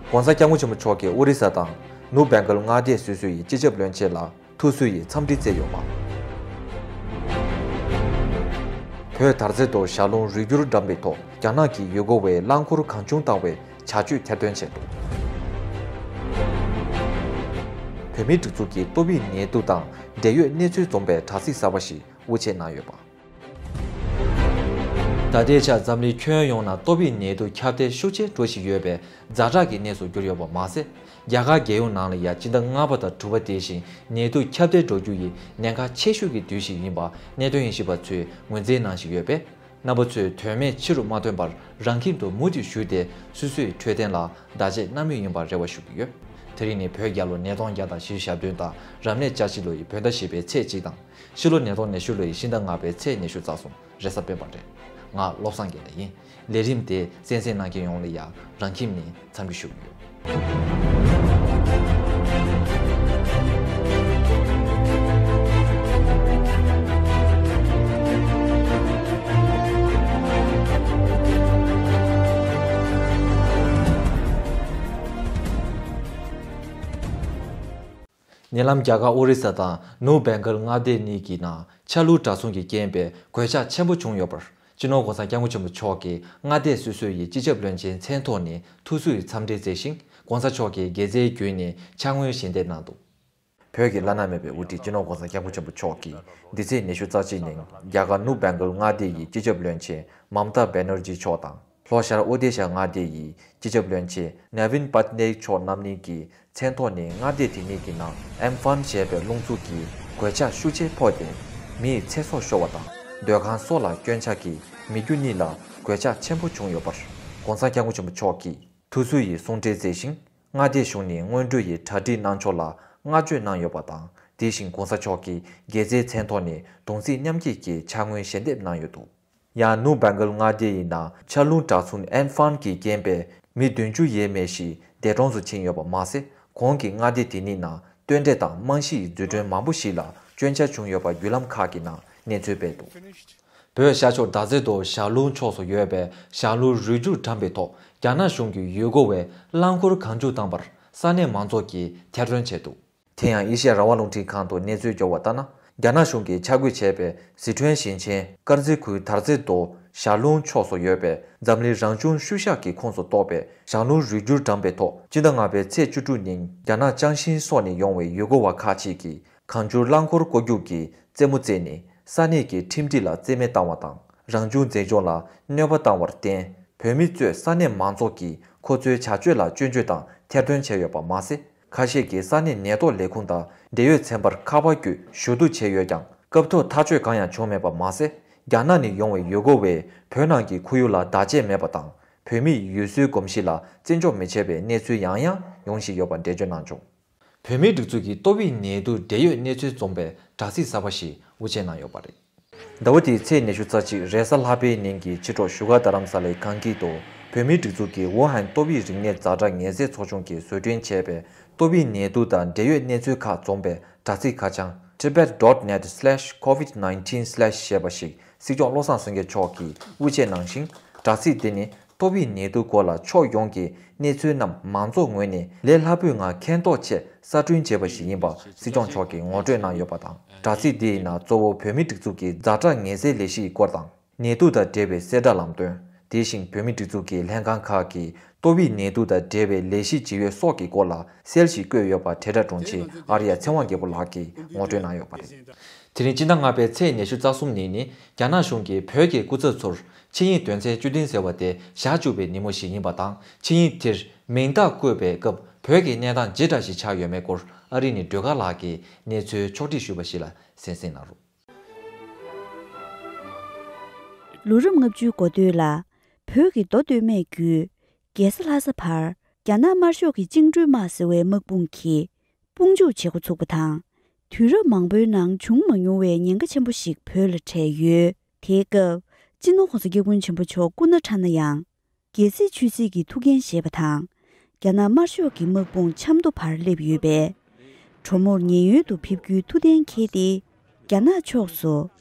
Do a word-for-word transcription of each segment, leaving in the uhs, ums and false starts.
༸གོང་ས་༸སྐྱབས་མགོན་ཆེན་པོ་མཆོག་གིས་ཨོ་རི་ས་དང་ནུབ་བེང་གལ་མངའ་སྡེ་སོ་སོ་ཡི་སྤྱི་ཁྱབ་བློན་ཆེན་ལ་ཐུགས་གསོ་ཡི་འཚམས་འདྲི་བསྩལ་ཡོད་པ། བོད་དར་རྩེ་མདོ་ཞྭ་ལུང་རུས་སྒྱུར་འགྲམ་པའི་ཐོག་རྒྱ་ནག་གི་ཡུལ་སྐོར་བས་རླངས་འཁོར་གང་བྱུང་བཏང་བའི་བྱ་སྤྱོད་ཐེར་འདོན་བྱས་འདུག་བོད་མིའི་སྒྲིག་འཛུགས་ཀྱི་ཏོག་དབྱིབས་ནད་དུག་དང་འབྲེལ་ཡོད་གནས་ཚུལ་འཛོམས་པའི་དྲ་ཚིགས་གསར་པ་ཞིག་དབུ་འབྱེད་གནང་ཡོད་པ། ད་ལྟའི་ཆར་འཛམ་གླིང་ཁྱོན་ཡོངས་ནང་ཏོག་དབྱིབས་ནད་དུག་ཁྱབ་གདལ་ཤུགས་ཆེན་འགྲོ་བཞིན་ཡོད་པའི་ཛ་དྲག་གི་གནས་སུ་གྱུར་ཡོད་པ་མ་ཟད། རྒྱ་གར་རྒྱལ་ཡོངས་ནང་ལ་ཡང་སྤྱི་ཟླ་ལྔ་པ་དང་དྲུག་པ་དེ་བཞིན་ནད་དུག་ཁྱབ་གདལ་འགྲོ་རྒྱུ་ཡི་ཉེན་ཁ་ཆེ་ཤོས་ཀྱི་དུས་ཤིག་ཡིན་པ་གནད་དོན་དབྱེ་ཞིབ་པ་ཚོས་ངོས་འཛིན་གནང་བཞིན་ཡོད་པས། རྣམ་པ་ཚོས་དོན་མེད་ཕྱི་རུ་མ་ཐོན་པར་རང་ཁྱིམ་དུ་མུ་མཐུད་བཞུགས་ཏེ་སོ་སོའི་འཕྲོད་བསྟེན་ལ་བདག་གཅེས་གནང་མུས་ཡིན་པར་རེ་བ་ཞུ་གི་ཡོད། དེ་རིང་ནི་བོད་རྒྱལ་ལོ་ཉིས་སྟོང་བརྒྱ་དང་བཞི་བཅུ་ཞེ་བདུན་དང་རབ་གནས་བཅུ་གཅིག་ལོ་ཡི་བོད་ཟླ་བཞི་པའི་ཚེས་གཅིག་དང་། ཕྱི་ལོ་ཉིས་སྟོང་ཉི་ཤུ་ལོ་ཡི་ཕྱི་ཟླ་ལྔ་པའི་ཚེས་ཉི་ཤུ་རྩ་གསུམ་རེས་གཟའ་སྤེན་པ་རེད། ང་བློ་བཟང་དགེ་ལེགས་ཡིན། ལས་རིམ་དེ་གསན་གཟིགས་གནང་མཁན་ཡོངས་ལ་ཡང་རང་ཁྱིམ་ནས་འཚམས་འདྲི་ཞུ་གི་ཡོད། ཉེ་ལམ་རྒྱ་གར་ཨོ་རི་ས་དང་ནུབ་བེང་གལ་མངའ་སྡེ་གཉིས་ཀྱི་ནང་ཆར་རླུང་དྲག་ཟུང་གི་རྐྱེན་པས་གོད་ཆག་ཆེན་པོ་བྱུང་ཡོད་པར། སྤྱི་ནོར་༸གོང་ས་༸སྐྱབས་མགོན་ཆེན་པོ་མཆོག་གིས་མངའ་སྡེ་སོ་སོ་ཡི་སྤྱི་ཁྱབ་བློན་ཆེན་མཚན་ཐོག་ནས་ཐུགས་གསོའི་འཚམས་འདྲི་མཛད་ཅིང་༸གོང་ས་མཆོག་གིས་དགེ་རྩའི་བརྒྱུད་ནས་ཕྱག་དངུལ་ཞལ་འདེབས་གནང་འདུག་བོད་ཀྱི་བླ་ན་མེད་པའི་དབུ་ཁྲིད་སྤྱི་ནོར་༸གོང་ས་༸སྐྱབས་མགོན་ཆེན་པོ་མཆོག་གིས་འདི་ཚེས་ཉི་ཤུ་རྩ་གཅིག་ཉིན་རྒྱ་གར་ནུབ་བེང་གལ་མངའ་སྡེ་ཡི་སྤྱི་ཁྱབ་བློན་ཆེན་མམ་ཏཱ་བེ་ནར་ཇི་མཆོག་དང་། ལྷོ་ཤར་ཨོ་ཏེ་ཤ་མངའ་སྡེ་ཡི་སྤྱི་ཁྱབ་བློན་ཆེན་ནེ་ཝིན་པཏ་ནེག་མཆོག་རྣམ་གཉིས་ཀྱིས་མཚན་ཐོག་ནས་མངའ་སྡེ་དེ་གཉིས་ཀྱི་ནང་ཨེམ་ཧྥན་ཞེས་པའི་རླུང་འཚུབ་ཀྱིས་གོད་ཆག་ཤུགས་ཆེ་ཕོག་སྟེ། མིའི་ཚེ་སྲོག་ཤོར་བ་དང་། སྡོད་ཁང་སོགས་ལ་སྐྱོན་ཆག་གིས་མི་རྒྱུ་གཉིས་ལ་གོད་ཆག་ཆེན་པོ་བྱུང་ཡོད་པར། ༸གོང་ས་༸སྐྱབས་མགོན་ཆེན་པོ་མཆོག་གིས་ཐུགས་གསོ་ཡི་གསུང་འཕྲིན་བསྩལ་ཞིང་། མངའ་སྡེ་གཞུང་ནས་སྔོན་འགྲོ་ཡི་གྲ་སྒྲིག་གནང་ཕྱོགས་ལ་བསྔགས་བརྗོད་གནང་ཡོད་པ་དང་། དེ་བཞིན་༸གོང་ས་མཆོག་གིས་དགེ་རྩའི་མཚན་ཐོག་ནས་གདུང་སེམས་མཉམ་སྐྱེད་ཀྱི་ཕྱག་དངུལ་ཞལ་འདེབས་གནང་ཡོད་འདུག་ཡང་ནུབ་བེང་གལ་མངའ་སྡེ་ཡི་ནང་ཆར་རླུང་དྲག་ཟུང་ཨེམ་ཧྥན་གྱི་རྐྱེན་པས་མི་བདུན་ཅུ་ཡས་མས་ཤིག་འདས་གྲོངས་སུ་ཕྱིན་ཡོད་པ་མ་ཟད། གོང་གི་མངའ་སྡེ་དེ་གཉིས་ནང་སྟོན་འབྲས་དང་རྨང་གཞི་ཡི་རྫུས་སྒྲོན་མང་པོ་ཞིག་ལ་སྐྱོན་ཆ་བྱུང་ཡོད་པ་བརྒྱུད་ལམ་ཁག་གི་ནང་གནས་ཚུལ་སྤེལ་འདུག་བོད་ཤར་ཕྱོགས་དར་རྩེ་མདོ་ཞྭ་ལུང་ཕྱོགས་སུ་ཡོད་པའི་ཞྭ་ལུང་རུས་སྒྱུར་འགྲམ་པའི་ཐོག་རྒྱ་ནག་གཞུང་གི་ཡུལ་སྐོར་བས་རླངས་འཁོར་གང་བྱུང་བཏང་བར་ས་གནས་མང་ཚོགས་ཀྱིས་ཐེར་འདོན་བྱས་འདུག་དེ་ཡང་ཨེ་ཤེ་ཡ་རང་དབང་རླུང་འཕྲིན་ཁང་དུ་གནས་ཚུལ་འབྱོར་བ་ལྟར་ན། རྒྱ་ནག་གཞུང་གིས་ཆ་བགོས་བྱས་པའི་སི་ཁྲོན་ཞིང་ཆེན་དཀར་མཛེས་ཁུལ་དར་རྩེ་མདོ་ཞྭ་ལུང་ཕྱོགས་སུ་ཡོད་པའི་འཛམ་གླིང་རང་བྱུང་ཤུལ་བཞག་གི་ཁོངས་སུ་གཏོགས་པའི་ཞྭ་ལུང་རུས་སྒྱུར་འགྲམ་པའི་ཐོག་སྤྱི་ཟླ་ལྔ་པའི་ཚེས་བཅུ་དྲུག་ཉིན་རྒྱ་ནག་ཅང་ཤིན་སོགས་ནས་ཡོང་བའི་ཡུལ་སྐོར་བ་ཁག་ཅིག་གིས་གང་བྱུང་རླངས་འཁོར་བཀོལ་རྒྱུག་གིས་རྩེད་མོ་རྩེས་ནས་ས་གནས་ཀྱི་ཁྲིམས་སྒྲིག་ལ་རྩིས་མེད་བཏང་བ་དང་། རང་བྱུང་མཛེས་ལྗོངས་ལ་གནོད་པ་བཏང་བར་བརྟེན། བོད་མི་གཙོས་ས་གནས་མང་ཚོགས་ཀྱིས་ཁོ་ཚོའི་བྱ་སྤྱོད་ལ་སྐྱོན་བརྗོད་དང་ཐེར་འདོན་བྱས་ཡོད་པ་མ་ཟད། ཁ་ཤས་ཀྱིས་ས་གནས་ནད་ཐོག་ལས་ཁུངས་དང་འབྲེལ་ཡོད་ཚན་པར་ཁ་པར་བརྒྱུད་ཞུ་གཏུག་བྱས་ཡོད་ཀྱང་། སྐབས་ཐོག་ཐག་གཅོད་གང་ཡང་བྱུང་མེད་པ་མ་ཟད། རྒྱ་ནག་ནས་ཡོང་བའི་ཡུལ་སྐོར་བས་བོད་ནང་གི་ཁོར་ཡུག་ལ་བདག་གཅེས་མེད་པ་དང་། བོད་མིས་ཡུལ་སྲོལ་གོམས་གཤིས་ལ་བརྩི་འཇོག་མི་བྱེད་པའི་གནས་ཚུལ་ཡང་ཡང་ཡོང་བཞིན་ཡོད་པ་འགྲེལ་བརྗོད་གནང་བྱུང་། བོད་མིའི་སྒྲིག་འཛུགས་ཀྱི་ཏོག་དབྱིབས་ནད་དུག་འབྲེལ་ཡོད་གནས་ཚུལ་འཛོམས་པའི་དྲ་ཚིགས་གསར་པ་ཞིག་དབུ་འབྱེད་གནང་ཡོད་པ་རེད། ཟླ་བ་འདིའི་ཚེས་ཉི་ཤུ་རྩ་གཅིག་རེས་གཟའ་ལྷག་པའི་ཉིན་གྱི་ཕྱི་དྲོ་བཞུགས་སྒར་རྡ་རམ་ས་ལའི་ཁང་དཀྱིལ་དུ་བོད་མིའི་སྒྲིག་འཛུགས་ཀྱི་ཝུ་ཧན་ཏོག་དབྱིབས་རིག་གནས་ཛ་དྲག་ངལ་སེལ་ཚོགས་ཆུང་གིས་བཟོ་སྐྲུན་བྱས་པའི་ཏོག་དབྱིབས་ནད་དུག་དང་འབྲེལ་ཡོད་གནས་ཚུལ་ཁག་འཛོམས་པའི་དྲ་ཚིགས་ཁ་བྱང་tibet dot net slash covid nineteen slash ཞེས་པ་ཞིག་སྲིད་སྐྱོང་བློ་བཟང་སེང་གེ་མཆོག་གིས་དབུ་འབྱེད་གནང་ཞིང་། དྲ་ཚིགས་འདི་ནི་ཏོག་དབྱིབས་ནད་དུག་སྐོར་ལ་ཕྱོགས་ཡོངས་ཀྱི་གནས་ཚུལ་རྣམས་མང་ཚོགས་ངོས་ནས་ལས་སླ་པོའི་ངང་མཁྱེན་རྟོགས་ཆེད་གསར་སྐྲུན་བྱས་པ་ཞིག་ཡིན་པ་སྲིད་སྐྱོང་མཆོག་གིས་ངོ་སྤྲོད་གནང་ཡོད་པ་དང་། དྲ་ཚིགས་འདི་ཡི་ནང་གཙོ་བོ་བོད་མིའི་སྒྲིག་འཛུགས་ཀྱི་ཛ་དྲག་ངལ་སེལ་ལས་གཞི་ཡི་སྐོར་དང་། ནད་དུག་དང་འབྲེལ་བའི་གསལ་བསྒྲགས་ལམ་སྟོན། དེ་བཞིན་བོད་མིའི་སྒྲིག་འཛུགས་ཀྱི་ལྷན་ཁང་ཁག་གིས་ཏོག་དབྱིབས་ནད་དུག་དང་འབྲེལ་བའི་ལས་གཞི་ཇི་ཡོད་སོགས་ཀྱི་སྐོར་ལ་གསལ་ཞིག་བཀོད་ཡོད་པ་དྲིལ་བསྒྲགས་དྲུང་ཆེ་ཨར་ཡ་ཚེ་དབང་རྒྱལ་པོ་ལགས་ཀྱིས་ངོ་སྤྲོད་གནང་ཡོད་པ་རེད། དེ་རིང་སྤྱི་ཟླ་ལྔ་པའི་ཚེས་ཉི་ཤུ་རྩ་གསུམ་ཉིན་ནི་རྒྱ་ནག་གཞུང་གིས་བོད་ཀྱི་སྐུ་ཚབ་ཚོར་ཆིངས་ཡིག་དོན་ཚན་བཅུ་བདུན་ཟེར་བ་དེ་བཞག་བཅུག་པའི་ཉིན་མོ་ཞིག་ཡིན་པ་དང་། ཆིངས་ཡིག་དེར་མིང་རྟགས་བཀོད་པའི་སྐབས་བོད་ཀྱི་གནས་སྟངས་ཇི་འདྲ་ཞིག་ཆགས་ཡོད་མེད་སྐོར་ཨ་རི་ནས་སྒྲོལ་དཀར་ལགས་ཀྱིས་གནས་ཚུལ་ཕྱོགས་སྒྲིག་ཞུས་པ་ཞིག་ལ་གསན་གཟིགས་གནང་རོགས། ལོ་རབས་ལྔ་བཅུའི་འགོ་སྟོད་ལ་བོད་ཀྱི་མདོ་སྟོད་སྨད་བརྒྱུད་རྒྱལ་ས་ལྷ་ས་བར་རྒྱ་ནག་དམར་ཤོག་གི་བཅིངས་འགྲོལ་དམག་ཟེར་བའི་དམག་དཔུང་གིས་དཔུང་འཇུག་བྱེད་འགོ་ཚུགས་པ་དང་། དུས་རབས་མང་པོའི་ནང་བྱུང་མ་མྱོང་བའི་ཉེན་ཁ་ཆེན་པོ་ཞིག་བོད་ལ་འཕྲད་ཡོད། དེའི་སྐབས་སྤྱི་ནོར་༸གོང་ས་༸སྐྱབས་མགོན་ཆེན་པོ་མཆོག་སྐུ་ན་ཕྲ་ན་ཡང་། རྒྱལ་སྲིད་ཆོས་སྲིད་ཀྱི་ཐུགས་འགན་བཞེས་པ་དང་། རྒྱ་ནག་དམར་ཤོག་གི་དམག་དཔུང་ཆབ་མདོ་བར་སླེབས་ཡོད་པས། གྲོ་མོར་ཉེན་གཡོལ་དུ་ཕེབས་རྒྱུའི་ཐུགས་གཏན་འཁེལ་ཏེ། རྒྱ་ནག་ཕྱོགས་སུ་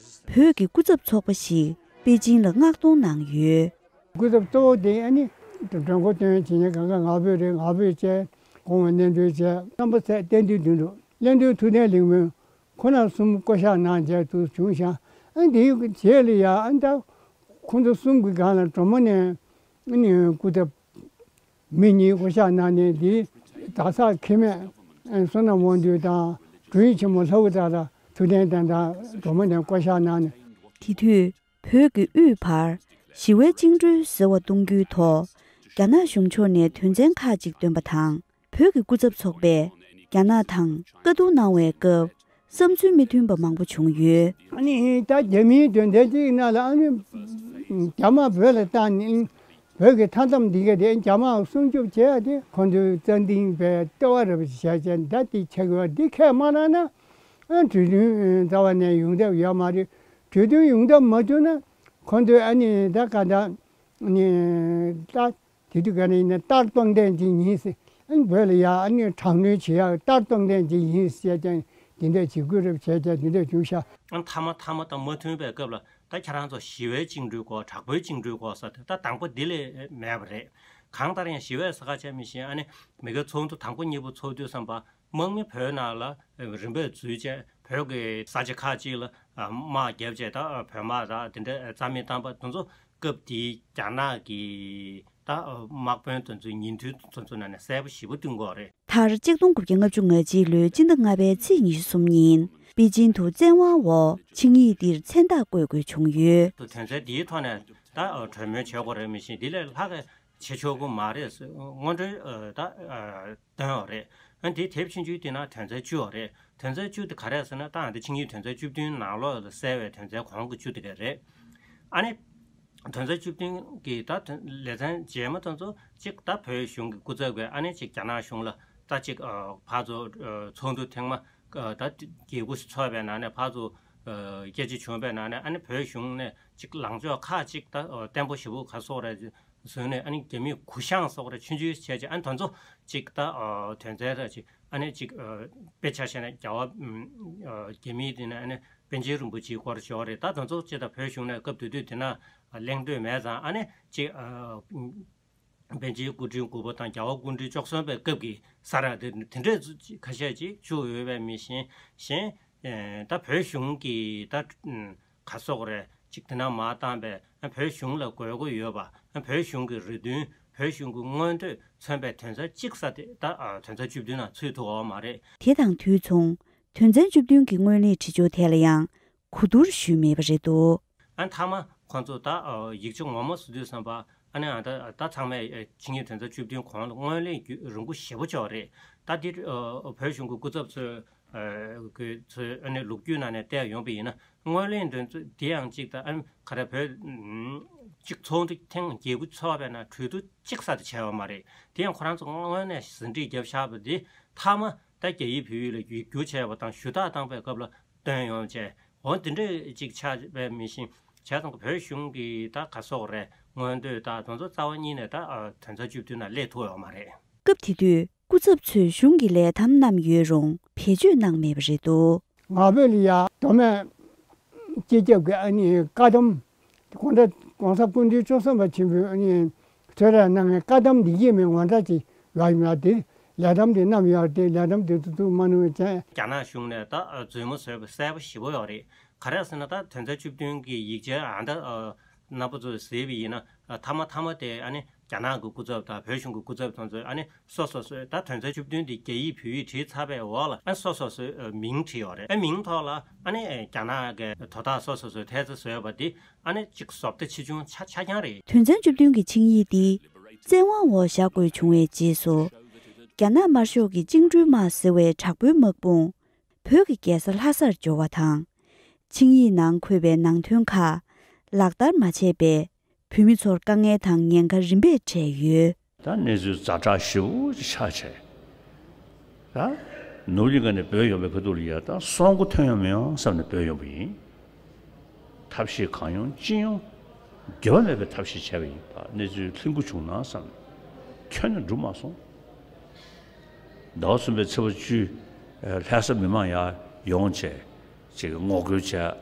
བོད་ཀྱི་སྐུ་ཚབ་ཚོགས་པ་ཞིག་པེ་ཅིང་ལ་མངགས་གཏོང་གནང་ཡོད། སྐུ་ཚབ་གཙོ་བོ་དེ་ཨ་ནི་ མགྲོན་ཁོ་སྟོན་བྱེད་མཁན་གང་ག་ང་ཕོད་རེད། ང་ཕོད་བཅས་དགོངས་པ་གནད་དོན་བཅས་རྣམ་པ་ཚད་བསྟན་འཛིན་དོན་གྲུབ་ལྷན་སྡོད་ཐུབ་བསྟན་ལེགས་སྨོན། ཁོ་ན་གསུམ་བསྐོ་བཞག་གནང་བྱས་དུ་བྱུང་ཤག་ཨ་འདིའི་རྗེས་ལ་ཡ་ཨ་ད་ཁོང་ཚོ་གསུམ་གྱི་སྒང་ལ་གྲོ་མོ་ནས་ཨ་ནི་སྐུ་ཚབ་མི་གཉིས་བསྐོ་བཞག་གནང་ནས་འདི་དག་ས་ཁེ་མེད་ཨ་བསོད་ནམས་དབང་འདུས་དང་དྲུང་ཡིག་ཆེན་མོ་ལྷ་བུ་དག་ལ་ཐུབ་བསྟན་དང་དང་གྲོ་མོ་ནས་བསྐོ་བཞག་གནང་ནས། དེ་དུས་བོད་ཀྱི་དབུས་བར་ཞི་བའི་བཅིངས་འགྲོལ་ཟེར་བ་གཏོང་རྒྱུའི་ཐོག་རྒྱ་ནག་གཞུང་ཕྱོགས་ནས་དོན་ཚན་ཁག་ཅིག་བཏོན་པ་དང་། བོད་ཀྱི་སྐུ་ཚབ་ཚོགས་པས་རྒྱ་ནག་དང་བཀའ་བསྡུར་གནང་བའི་སྐབས་བསམ་ཚུལ་མི་མཐུན་པ་མང་པོ་བྱུང་ཡོད། ཨ་ནི་ད་རྒྱ་མིའི་དོན་ཚན་གཅིག་ནང་ལ་ཨ་ནི་རྒྱ་དམག་བོད་ལ་བཏང་ནས་བོད་ཀྱི་མཐའ་མཚམས་འདི་ག་དེ་རྒྱ་དམག་སྲུང་སྐྱོབ་བྱས་ཏེ་ཁོང་ཚོའི་རྩ་འཛིན་པའི་ལྟེ་བ་རེ་བ་བྱས་བྱས་ད་དེ་ཆགས་ཡོད། འདི་ཁས་མ་བླངས་ན་ཨ་གྲོས་མཐུན་རྩ་བ་ནས་ཡོང་ཐབས་ཡོད་མ་རེད། གྲོས་མཐུན་ཡོང་ཐབས་མ་བྱུང་ན་ཁོང་ཚོས་ཨ་ནི་ད་ག་ད་ནི་ད། དེ་དུས་ག་ནས་ཡིན་ན་ལྟར་སྟོང་ལྡན་ཅིག་ཡིན་ཟེར། ཨ་ནི་བོད་ལ་ཡ་ཨ་ནི་དྲག་གནོན་བྱེད་ཡག་ལྟར་སྟོང་ལྡན་ཅིག་ཡིན་ཟེར་ཀྱང་འདི་འདྲ་བྱེད་དགོས་རབས་བྱས་ཀྱང་འདི་འདྲ་བྱུང་ཤག་ཨ་མཐའ་མ་མཐའ་མ་དང་མ་མཐུན་པའི་སྐབས་ལ་ད་ཁྱེད་རང་ཚོ་ཞི་བའི་བཅིངས་འགྲོལ་དགོས། དྲག་པོའི་བཅིངས་འགྲོལ་དགོས་ཟེར་ཏེ་ད་དང་པོ་འདི་ལས་མེད་པ་རེད། གང་ལྟར་ཡང་ཞི་བའི་ས་ཁ་ཆ་མི་ཤེས། ཨ་ནི་མི་དགེ་ཚོགས་འདུ་དང་པོ་གཉིས་པོ་ཚོགས་དུས་ཙམ་པ་དམག་མི་བོད་ནང་ལ་རིམ་པས་འཛུལ་བྱས་བོད་ཀྱི་ས་ཆ་ཁག་ཅིག་ལ་དམག་བརྒྱབ་བྱས་ད་བོད་དམག་ད་དེ་འདྲ་རྩ་མེད་བཏང་པ་དེ་ཚོ་སྐབས་དེའི་རྒྱ་ནག་གི་ད་དམག་དཔོན་དེ་ཚོའི་ཉིན་ཐོའི་དེ་ཚོ་ནང་ནས་གསལ་པོ་ཞེ་པོ་སྟོན་གྱི་ཡོད་རེད། མཐར་གཅིག་སྟོང་དགུ་བརྒྱ་ལྔ་བཅུ་ང་གཅིག་ལོའི་སྤྱི་ཟླ་ལྔ་པའི་ཚེས་ཉི་ཤུ་གསུམ་ཉིན་པེ་ཅིན་དུ་བཙན་དབང་འོག་ཆིངས་ཡིག་འདིར་མཚན་རྟགས་བཀོད་དགོས་བྱུང་ཡོད། དོན་ཚན་འདིའི་ཐོག་ནས་ད་གྲོས་མོལ་བྱེད་དགོས་རེད། མི་ཤེས་འདི་ལས་ལྷག་གི་བྱེད་ཆོག་གི་མ་རེད་ཟེར་སྔོན་འགྲོའི་ད་བཏོན་ཡོད་རེད། ཨ་འདི་དེབ་ཆུང་ཆུང་དེ་ནང་དོན་ཚན་བཅུ་ཡོད་རེད། དོན་ཚན་བཅུ་དེ་ག་རེ་ཟེར་ན་ད་ཨ་འདི་ཆིངས་ཡིག་དོན་ཚན་བཅུ་བདུན་ནང་ལོགས་ལ་གསལ་བའི་དོན་ཚན་གོང་གི་བཅུ་དེ་ག་རེད། ཨ་ནི་དོན་ཚན་བཅུ་བདུན་གྱི་ད་དོན་ལེ་ཚན་རྗེས་མ་དེ་ཚོ་གཅིག་ད་བོད་གཞུང་གི་སྐུ་ཚབ་ཀྱིས་ཨ་ནི་གཅིག་རྒྱ་ནག་གཞུང་ལ་ད་གཅིག་ཕར་ཚུར་ཚོགས་འདུ་ཐེངས་མ་ད་བརྒྱད་དགུ་ཞིག་ཚོགས་པའི་ནང་ནས་ཕར་ཚུར་སྐད་ཆ་བྱུང་བའི་ནང་ནས་ཨ་ནི་བོད་གཞུང་ནས་གཅིག་ལངས་ཕྱོགས་ཁག་གཅིག་ད་བརྟན་པོ་ཞེ་པོ་ག་སོགས་རེད། བཟོས་ནས་ཨ་ནི་རྒྱ་མིས་གུ་བཤངས་སོགས་རེ་ཆུང་ཆུང་བྱས་རྗེས་ཨ་ནི་དེ་ཚོ་གཅིག་ད་དོན་ཚན་རེ་གཅིག་ཨ་ནི་གཅིག་དཔེ་ཆ་བཞག་ན་རྒྱ་བ་རྒྱ་མིའི་དེ་ནས་ཨ་ནི་པཎ་ཆེན་རིན་པོ་ཆེའི་སྐོར་ཞོག་རེད། ད་དེ་ཚོ་གཅིག་ད་བོད་གཞུང་ནས་སྐབས་དེ་དུས་དེ་ན་གླེང་འདོད་མེད་ཙང་ཨ་ནི་གཅིག་པཎ་ཆེན་སྐུ་ཕྲེང་དགུ་པ་དང་རྒྱལ་བ་སྐུ་ཕྲེང་བཅུ་གསུམ་པའི་སྐབས་ཀྱི་ས་ར་དེ་དེ་འདྲས་ཁ་ཤས་ཅིག་བཅུག་ཡོད་པས་མི་ཤེས། གཞན་ད་བོད་གཞུང་གི་ད་ག་སོགས་རེད་ཅིག་དེ་ན་མ་བཏང་པས་བོད་གཞུང་ལ་དགོས་མཁོ་ཡོད་པ། བོད་གཞུང་གི་རེ་འདུན་བོད་གཞུང་གི་མངོན་འདོད་མཚོན་པའི་དོན་ཚན་གཅིག་ས་དེ་ད་དོན་ཚན་བཅུ་བདུན་ནང་ཚུད་ཐུབ་ཡོད་མ་རེད། དེ་དང་དུས་མཚུངས་དོན་ཚན་བཅུ་བདུན་གྱི་སྔོན་གླེང་བྲིས་ཆོག་དེ་ལ་ཡང་གོ་བསྡུར་ཞུས་མེད་པ་རེད་འདུག་ཨ་མཐའ་མ་ཁོང་ཚོ་ད་ཡིག་ཆ་ངོ་མ་བཟོ་དུས་ཙམ་པ་ཨ་ནི་ཨ་ད་ད་ཚང་མས་ཆིངས་ཡིག་དོན་ཚན་བཅུ་བདུན་གོང་ལ་སྔོན་གླེང་རྒྱུ་རིང་པོ་ཞེ་པོ་ཅིག་རེད། ད་འདི་བོད་གཞུང་གི་སྐུ་ཚབ་ཚོས་གི་ཚོས་ཨ་ནི་ལོ་རྒྱུས་ནང་ནས་བལྟས་ཡོང་པ་ཡིན་ན་སྔོན་གླེང་དོན་ཚན་འདི་ཡང་གཅིག་ད་ཨ་ནི་ག་རེ་བོད་གཅིག་ཚོགས་འདུ་ཐེངས་བརྒྱད་དགུ་ཚོགས་པའི་ནང་གྲོས་བསྡུར་གཅིག་ས་དེ་བྱས་ཡོད་མ་རེད། དེ་ཡང་ཁོ་རང་ཚོ་སྔོན་ནས་ཟིན་བྲིས་བརྒྱབ་བཞག་པ་འདི་མཐའ་མ་ད་རྒྱ་ཡིག་བོད་ཡིག་ལ་བསྒྱུར་བྱས་པ་དང་ཞུ་དག་བཏང་པའི་སྐབས་ལ་བཏོན་ཡོང་བྱས། འོ་འདི་འདྲས་ཅིག་ཆགས་པའི་མི་ཤེས། བྱས་ཙང་བོད་གཞུང་གི་ད་ག་སོགས་རེད་མངོན་འདོད་ད་དེ་ཚོ་རྩ་བ་ཉིད་ནས་ད་དོན་ཚན་བཅུ་བདུན་ནང་སླེབས་ཐུབ་ཡོད་མ་རེད། སྐབས་དེ་དུས་སྐུ་ཚབ་ཚོས་གཞུང་གི་ལས་ཐམ་བསྣམས་ཡོད་རུང་བེད་སྤྱོད་གནང་མེད་པ་རེད་འདུག་ང་ཕོད་ལ་ཡ་མདོ་སྨད་སྤྱི་ཁྱབ་ཀྱི་ཨ་ནི་བཀའ་གདམས་གོང་ས་གོང་ས་སྐུ་ཕྲེང་བཅུ་གསུམ་པ་ཆེན་པོས་ཨ་ནི་གསོལ་རས་གནང་བའི་བཀའ་གདམས་འདི་གིས་མིན་ངོ་འདྲ་ཅིག་ཡོད་ཡིན་ལ་དེ་ལས་གདམས་དེ་བསྣམས་ཡོད་དེ་ལས་གདམས་དེ་ཚོ་ཚུགས་མ་ནུས་ཅན། རྒྱ་ནག་གཞུང་ནས་ད་རྫུན་མ་བཟོས་པ་གསལ་པོ་ཞེ་པོ་ཡོད་རེད། ག་རེ་ཟེར་ན་ད་དོན་ཚན་བཅུ་བདུན་གྱི་ཡིག་ཆ་ཨ་ད་རྣམ་པ་ཚོས་གཟིགས་པ་ཡིན་ན་མཐའ་མ་མཐའ་མ་དེ་ཨ་ནི་རྒྱ་ནག་གི་སྐུ་ཚབ་དང་བོད་གཞུང་གི་སྐུ་ཚབ་དེ་ཚོས་ཨ་ནི་སོ་སོ་སོའི་ད་དོན་ཚན་བཅུ་བདུན་དེ་རྒྱ་ཡིག་བོད་ཡིག་བྲིས་ཚར་བའི་འོག་ལ་ཨ་སོ་སོ་སོའི་མིང་བྲིས་ཡོད་རེད། ཨ་མིང་ཐོག་ལ་ཨ་ནི་རྒྱ་ནག་གི་དོ་བདག་སོ་སོ་སོའི་ཐེལ་ཙེ་བཟོས་པ་དེ་ཨ་ནི་གཅིག་བཟོ་ལྟ་ཆེ་ཆུང་ཆ་ཆ་རྐྱང་རེད། དོན་ཚན་བཅུ་བདུན་གྱི་ཆིངས་ཡིག་འདི་བཙན་དབང་འོག་བཞག་དགོས་བྱུང་བའི་རྗེས་སུ། རྒྱ་ནག་དམར་ཤོག་གི་བཅིངས་འགྲོལ་དམག་ཟེར་བའི་དྲག་པོའི་དམག་དཔུང་བོད་ཀྱི་རྒྱལ་ས་ལྷ་སར་འབྱོར་བ་དང་། ཆིངས་ཡིག་ནང་འཁོད་པའི་ནང་དོན་ཁག་ལག་བསྟར་མ་བྱས་པས། བོད་མི་ཚོར་དཀའ་ངལ་དང་ཉེན་ཁ་རིམ་པས་འཕྲད་ཡོད། ད་གནས་ཚུལ་ཛ་དྲག་ཞེ་པོ་ཅིག་ཆགས་བྱས། ད་ནོར་གླིང་ཁ་ནས་བྲོས་ཡོང་བའི་ཁ་ཐུག་ལ་ཡ་ད་སྲོག་མགོ་ཐོན་ཡོང་མི་ཡོང་བསམ་ནས་བྲོས་ཡོང་པ་ཡིན། ཐབས་ཤེས་གང་ཡོང་ཅི་ཡོང་འགྱོད་པ་མེད་པའི་ཐབས་ཤེས་བྱས་པ་ཡིན། ད་གནས་ཚུལ་ལྷིང་པོ་བྱུང་ན་བསམ་ནས་ཁྱོན་ནས་འགྲུབ་མ་སོང་། ཟླ་བ་གསུམ་པའི་ཚེས་པ་བཅུ་ལྷ་ས་མི་མང་ཡར་ཡོང་བྱས་ཅིག་ངོ་རྒོལ་བྱས།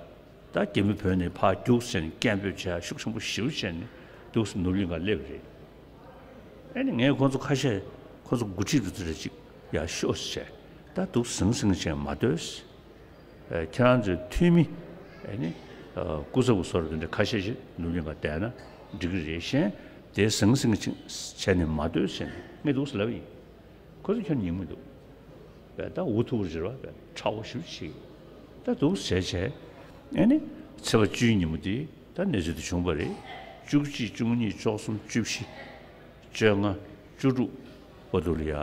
ད་རྒྱ་མི་བོད་ནས་ཕར་རྒྱུགས་ཟེར་ནས་སྐད་འབོད་བྱས་ཤུགས་ཆེན་པོ་ཞེ་པོ་བྱས་ནས་འདུག་སེ་ནོར་གླིང་ཁ་སླེབས་རེད། ཨ་ནི་ངས་ཁོང་ཚོ་ཁ་ཤས་ཁོང་ཚོ་འགོ་ཁྲིད་དུ་དེ་འདྲ་ཅིག་ཡར་ཤོག་ཟེར་བྱས། ད་འདུག་ཟིང་ཟིང་བྱས་མ་སྡོད་ཟེར། ཨ་ཁྱེད་རང་ཚོའི་འཐུས་མི་ཨ་ནི་ཨ་སྐུ་ཚབ་བཟོ་འདྲ་དེ་འདྲ་ཁ་ཤས་ཤིག་ནུབ་གླིང་ག་བསྡད་ན་འགྲིག་གི་རེད། གཞན་དེ་ཟིང་ཟིང་བྱས་ནས་མ་སྡོད་ཟེར་ནས་ངས་འདུག་ཟེར་ལབ་ཡིན། ཁོ་ཚོ་ཁྱོན་ནས་ཉན་གི་མི་འདུག་བས་ད་འུ་ཐུག་རེད་བ། བས་ཁྲ་བོ་ཞིག་བྱེད་ཀྱི་ད་འདུག་ཟེར་བྱས། ཨ་ནི་ཚེས་པ་བཅུའི་ཉིན་མོ་དེ་ད་གནས་ཚུལ་དེ་བྱུང་བ་རེད། བཅུ་གཅིག་བཅུ་གཉིས་བཅུ་གསུམ་བཅུ་བཞི་བཅོ་ལྔ་བཅུ་དྲུག་བར་དུ་ལ་ཡ་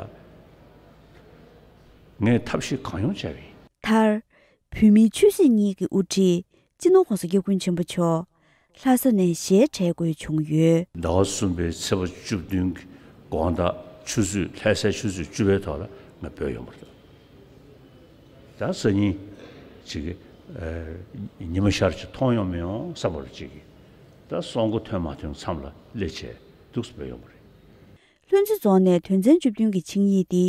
ངས་ཐབས་ཤེས་གང་ཡོང་བྱས་པ་ཡིན། མཐར། བོད་མིའི་ཆོས་སྲིད་གཉིས་ཀྱི་དབུ་ཁྲིད་སྤྱི་ནོར་༸གོང་ས་༸སྐྱབས་མགོན་ཆེན་པོ་མཆོག་ལྷ་ས་ནས་ཞལ་བྲལ་དགོས་བྱུང་ཡོད། ཟླ་བ་གསུམ་པའི་ཚེས་པ་བཅུ་བདུན་གྱི་དགོང་དག་ཆུ་ཚོད་ལྷ་སའི་ཆུ་ཚོད་བཅུ་པའི་ཐོག་ལ་ང་བོད་ཡོང་བ་རེད། ད་སང་ཉིན་ཅིག་གི་ཨ་ཉི་མ་ཤར་ཅིག་མཐོང་ཡོང་མི་ཡོང་བསམ་པ་རེད། ཅིག་གི་ད་སྲོག་མགོ་ཐོན་མ་ཐོན་མཚམས་ལ་སླེབས་བྱས་འདུག་སེ་བོད་ཡོང་བ་རེད། ལྷུན་རྩེ་རྫོང་ནས་དོན་ཚན་བཅུ་བདུན་གྱི་ཆིངས་ཡིག་འདི་